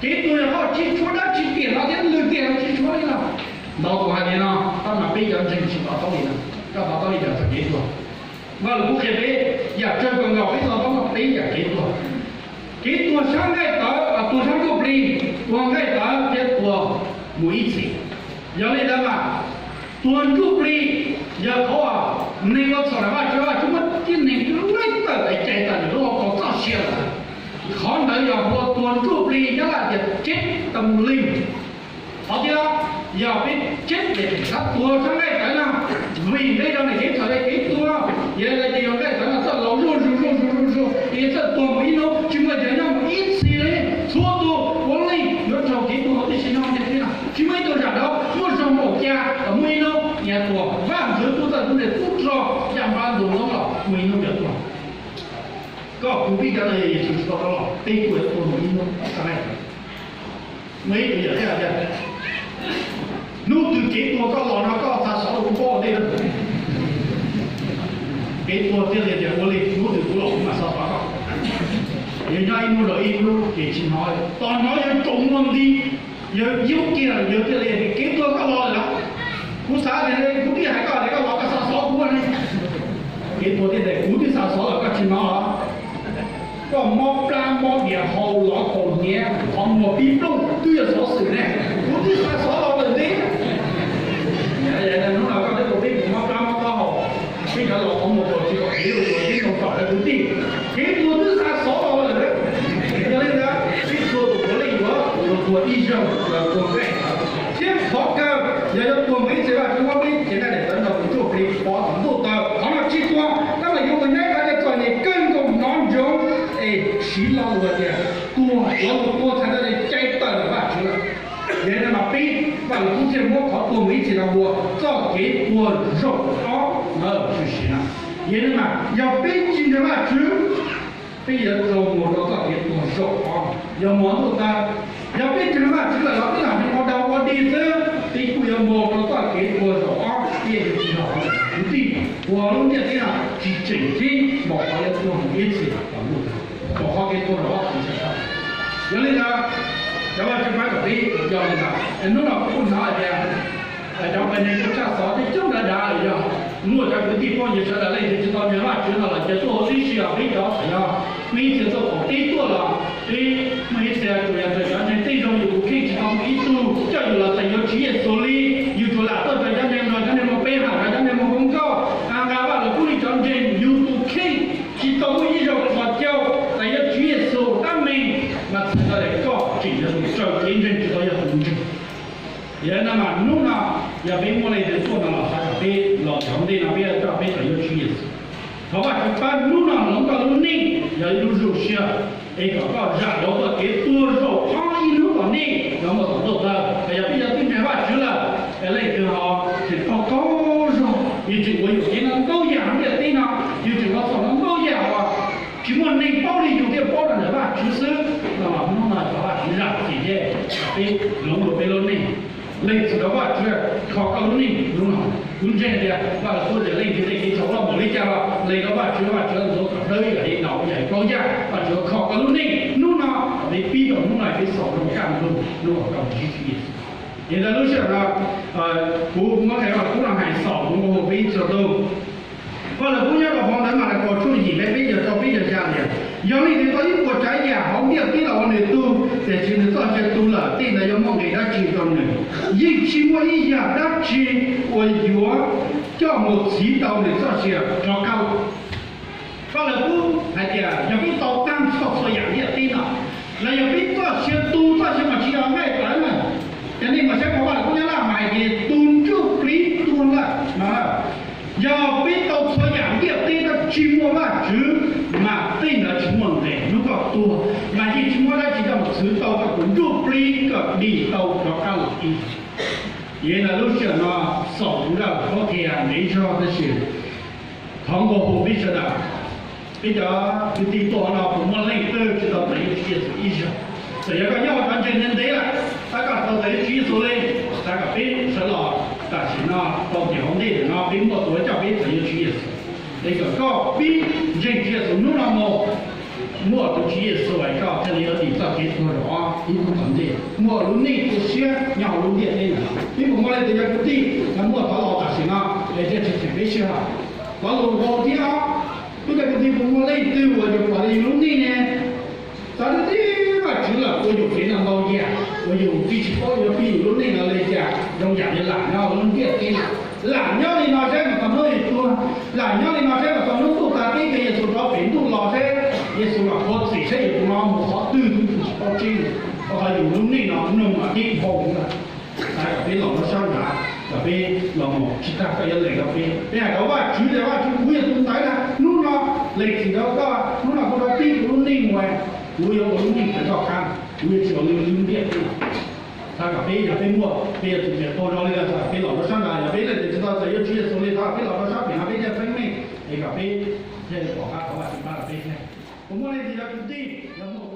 Kev tuag yog qhov tsis tshuav dab tsi tiam no thiab lwm tiam no tsis tshuav li lawm. Ntau tus hais li no, tab mas peb cov ntseeg tsis to taub li no. Koj to taub li cas txog kev tuag? Vaj Lug Kub qhia peb yam tsawg kawg nkaus peb to taub. ib yam kev tuag. Kev tuag sab nqaij tawv, tuag sab ntsuj plig, tuag nqaij tawv thiab tuag mus ib txhis. Yog li ntawd mas tuag ntsuj plig yog qhov neeg ua txhaum rau Vajtswv, Vajtswv muab tib neeg laij tawm cais tawm lub hauv paus txoj sia lawm. Qhov ntawd yog hu ua tuag ntsuj plig, Nyab Laj tias chết tâm linh. Qhov tias yog peb chết về thể xác, tuag sab nqaij tawv no, vim nqe rau nws kev txhaum, kev tuag, yog lawv tias yog nqaij tawv no txawj laus zuj zus zuj zus zuj zus, es txawj tuag mus ib hnub, tsis muaj cov nyob mus ib txhis li. Txhua tus puav leej yuav raug kev tuag huv tib si no tiag tiag. Tsis muaj ib tug zam dab muaj zog npaum cas, muaj ib hnub nyias tuag. Vaj ntxwv tub txawj tub ntse tub rog yam npab ntus no los muaj ib hnub yuav tuag. Koj kuv peb cov no yog Yexus tsis tau rov los, peb kuj yuav tuag mus ib hnub sab nqaij tawv. Muaj ib tug yawm thiaj tias, hnub twg kev tuag koj los no koj xav xov rau kuv paub ua ntej. Kev tuag thiaj li tias, ua li hnub twg kuv los kuv mam xav xov koj. Yog nyob ib hnub rau ib hnub ces tsis hnov, tos hnov yawg tsaus muag nti, yawg yub kiag, yawg thiaj li tias, kev tuag koj los lawm. Kuv xav tias kuv twb hais koj tias koj los koj xav xov kuv ne. Kev tuag thiaj tias, kuv twb xav xov los koj tsis hnov los? Koj mob plab mob diav, hau lov kaus hniav, qhov muag pib plooj, twb yog xov xwm ne. Kuv twb xav xov los lawm ntxiv. Hnub no koj twb ua peb puas mob plab mob taub hau, peb cov los qhov muag kaus tsis kaum kev, ua tib zoo tom rau kwv tij. Kev tuag twb xav xov los lawm. Yog li ntawd peb txhua tus puav leej yuav tuag ib zaug los tuag nqaij tawv, thiab qhov kawg yog yuav tuag mus ib txhis. Vajtswv muab peb cev nqaij daim tawv no tus ntsuj plig pov tom ntuj tawm, qhov no tsis tuag, tab sis yuav mus nyob ib qhov chaw txom nyem kawg nkaus hnov ntsoov es siv lo lus tias tuag, lo lus tuag txhais tau tias cais tawm ntawm Vajtswv lawm. Yog li no mas peb, Vajluskub thiaj muab qhov tuag mus ib txhis no hu ua txoj kev tuag zaum ob no tshwm sim no. Yog li no mas yog peb tsis ntseeg Vajtswv, peb yuav raug mus rau txoj kev tuag zaum ob, yog mus ntuj tawg. Yog peb ntseeg Vajtswv lawm los peb lam mus ua dog ua dig xwb, peb kuj yuav mus rau txoj kev tuag zaum ob, peb yuav tsis yog kwv tij, uas lub ntiaj teb no tsis tseem ceeb npaum qhov yuav tuag mus ib txhis tom ntuj tawg, npaum qhov kev tuag zaum ob tsis tseem ceeb. Yog li ntawd, cov Vajtswv pab kom peb, yog li ntawd hnub no kuv kuj hnov hais tias cov pawg neeg tuaj tshaj xov coob coob dav dav, yog muaj cov kwv tij phooj ywg sawv daws leej twg tsis tau ntseeg Vajtswv no los cia tuaj ua tib si os. Peb cov txawm yog muaj ib txhia tuaj qaum teb tuaj los peb muaj ib txhia tsuas yog raws cov ntseeg tej zaum yus tus kheej tsis tau muaj ib tug coj yus los txais yuav Tswv Yexus li. Yus tsuas lam tuaj raws cov ntseeg, nrog cov ntseeg mus pe ham, nrog cov ntseeg mus ua nkauj, nqa Vajluskub li cov ntseeg, yus tus kheej tsis tau muaj ib zaug qhov chaw txais yuav Tswv Yexus tab meeg, mas txhais tau tias koj tseem yog tus raws kev ntseeg tsis tau yog tus ntseeg. Yog li no mas hnub no yog peb muaj leej twg tuaj no los xav kom peb los cov ntej no peb coj peb txais yuav Tswv Yexus. Thov Vajtswv pab hnub no hloov koj lub neej yog ib lub zoo siab, es kom koj zam lub txoj kev tuag zaum ob ib hnub tom ntej los mus tom ntuj tawg. Yog peb cov twb ntseeg Vajtswv lawm, es leej twg ho tseem qaug qaug zog, yus tseem ua yuam kev no ntau yam ntiaj teb no, yus tseem ua txhaum no ntau yam uas tsis muaj neeg paub li yus thiaj paub rau ntawm Vajtswv xwb no los hnub no thov Vajtswv zam txim thiab peb hloov dua peb lub neej. Lees txim rau Vajtswv, kho koj lub neej hnub no. Kuv ntseeg tias Vajluskub tias leej twg tej kev txhaum loj npaum li cas los lees rau Vajtswv, Vajtswv ntxuav kom dawb ib yam li daus, ib yam li plaub yaj. Vajtswv kho koj lub neej hnub no, peb pib rau hnub no peb xaus zoo kaj ntug hnub uas koj mus ntsib Tswv Yexus. Ces ntawm lub sij hawm no kuv muab qhia Vajluskub no hais xaus, kuv nqua hu peb txhua tus. Vajluskub nyob rau hauv ntawd Malakaus tshooj yim nqe peb caug rau peb caug xya tias, yog leej twg tau ib puas tsav yam hauv ntiaj teb los ua nws tug, tiam sis nws txoj sia tu lawm, tej ntawd yuav muaj nqis dab tsi rau nws? Yeej tsis muaj ib yam dab tsi uas yuav coj mus txhiv tau nws txoj sia rov qab los. Vajluskub hais tias yog peb tau tag nrho txhua yam ntiaj teb no, los yog peb txoj sia tu, txoj sia mas tsis yog nqaij tawv na. Cov neeg mas saib qhov Vajluskub Nyab Laj mas hais tias tus ntsuj plig tuag lawm no. Yog peb tau txhua yam ntiaj teb no tsis muaj Vajtswv, mas tej ntawd tsis muaj nqis, hnub koj tuag mas yeej tsis muaj dab tsi coj mus txhiv tau koj tus ntsuj plig, koj dim tau rov qab los ib zaug. Yog li ntawd lub sij hawm no xaus kuv zaj lus qhuab qhia ntev zog tab sis thov nqua hu peb sawv daws, peb cov kwv tij tuaj no puas muaj leej twg tsis tau txais yuav Tswv Yexus ib zaug? Txawm yog koj nyob hauv cov ntseeg ntev ntev lawm tab koj tsis tau txais yuav Tswv Yexus li, thov koj sawv los tam sim no tau tias hauv ntej ntawm no peb muaj tus uas coj peb txais yuav Tswv Yexus. Es kom koj pib ntseeg Tswv Yexus hnub no mus, muaj tus Tswv Yexus es koj thiaj li yuav dim txoj kev tuag zaum ob ib hnub tom ntej, muaj lub neej tu siab nyob hauv lub ntiaj teb no. Peb puas muaj leej twg cov kwv tij no muaj thov los tam sim no es thiaj tsis cheem peb sij hawm? Lo lus nqua thiab os. Kuv cov kwv tij, puas muaj leej twg uas yus pom yus lub neej ne, xav tias Vajtswv los ua yus kev no ntau yam uas yus twb tsis paub yuav pib yus lub neej no li cas zoo yam li lam nyob lub ntiaj teb no. Lam nyob li no saib mas txog hnub yus tuag, lam nyob li no saib mas txog hnub ntuj tag teb ces Yexus rov pem ntuj los saib, Yexus los kov txim saib yus tus no mus qhov twg twb tsis paub tseeb. Rau qhov yus lub neej no mloog mas tib nphau lawm. Kom peb los rau sab nrad, kom peb los mus tsis tas koj yuav lees rau peb. Peb hais rau Vajtswv tias Vajtswv, kuv yog tus ntawd na, hnub no lees txim rau koj, hnub no kuv rov pib kuv lub neej mus, kuv yuav ua lub neej raws koj qab, kuv yuav tsis ua li lub ntiaj teb no. Thov kom peb yog peb muaj, peb yuav tsum txiav qaug zog li no, thov peb los rau sab nrad, yog peb lees txim tsis tau txawm yuav Tswv Yexus li, thov peb los rau sab pem no peb thiaj txeeb meej, es kom peb thiaj pom qab thov Vajtswv pab rau peb thiab. Puas muaj leej twg yog kwv tij, yog muaj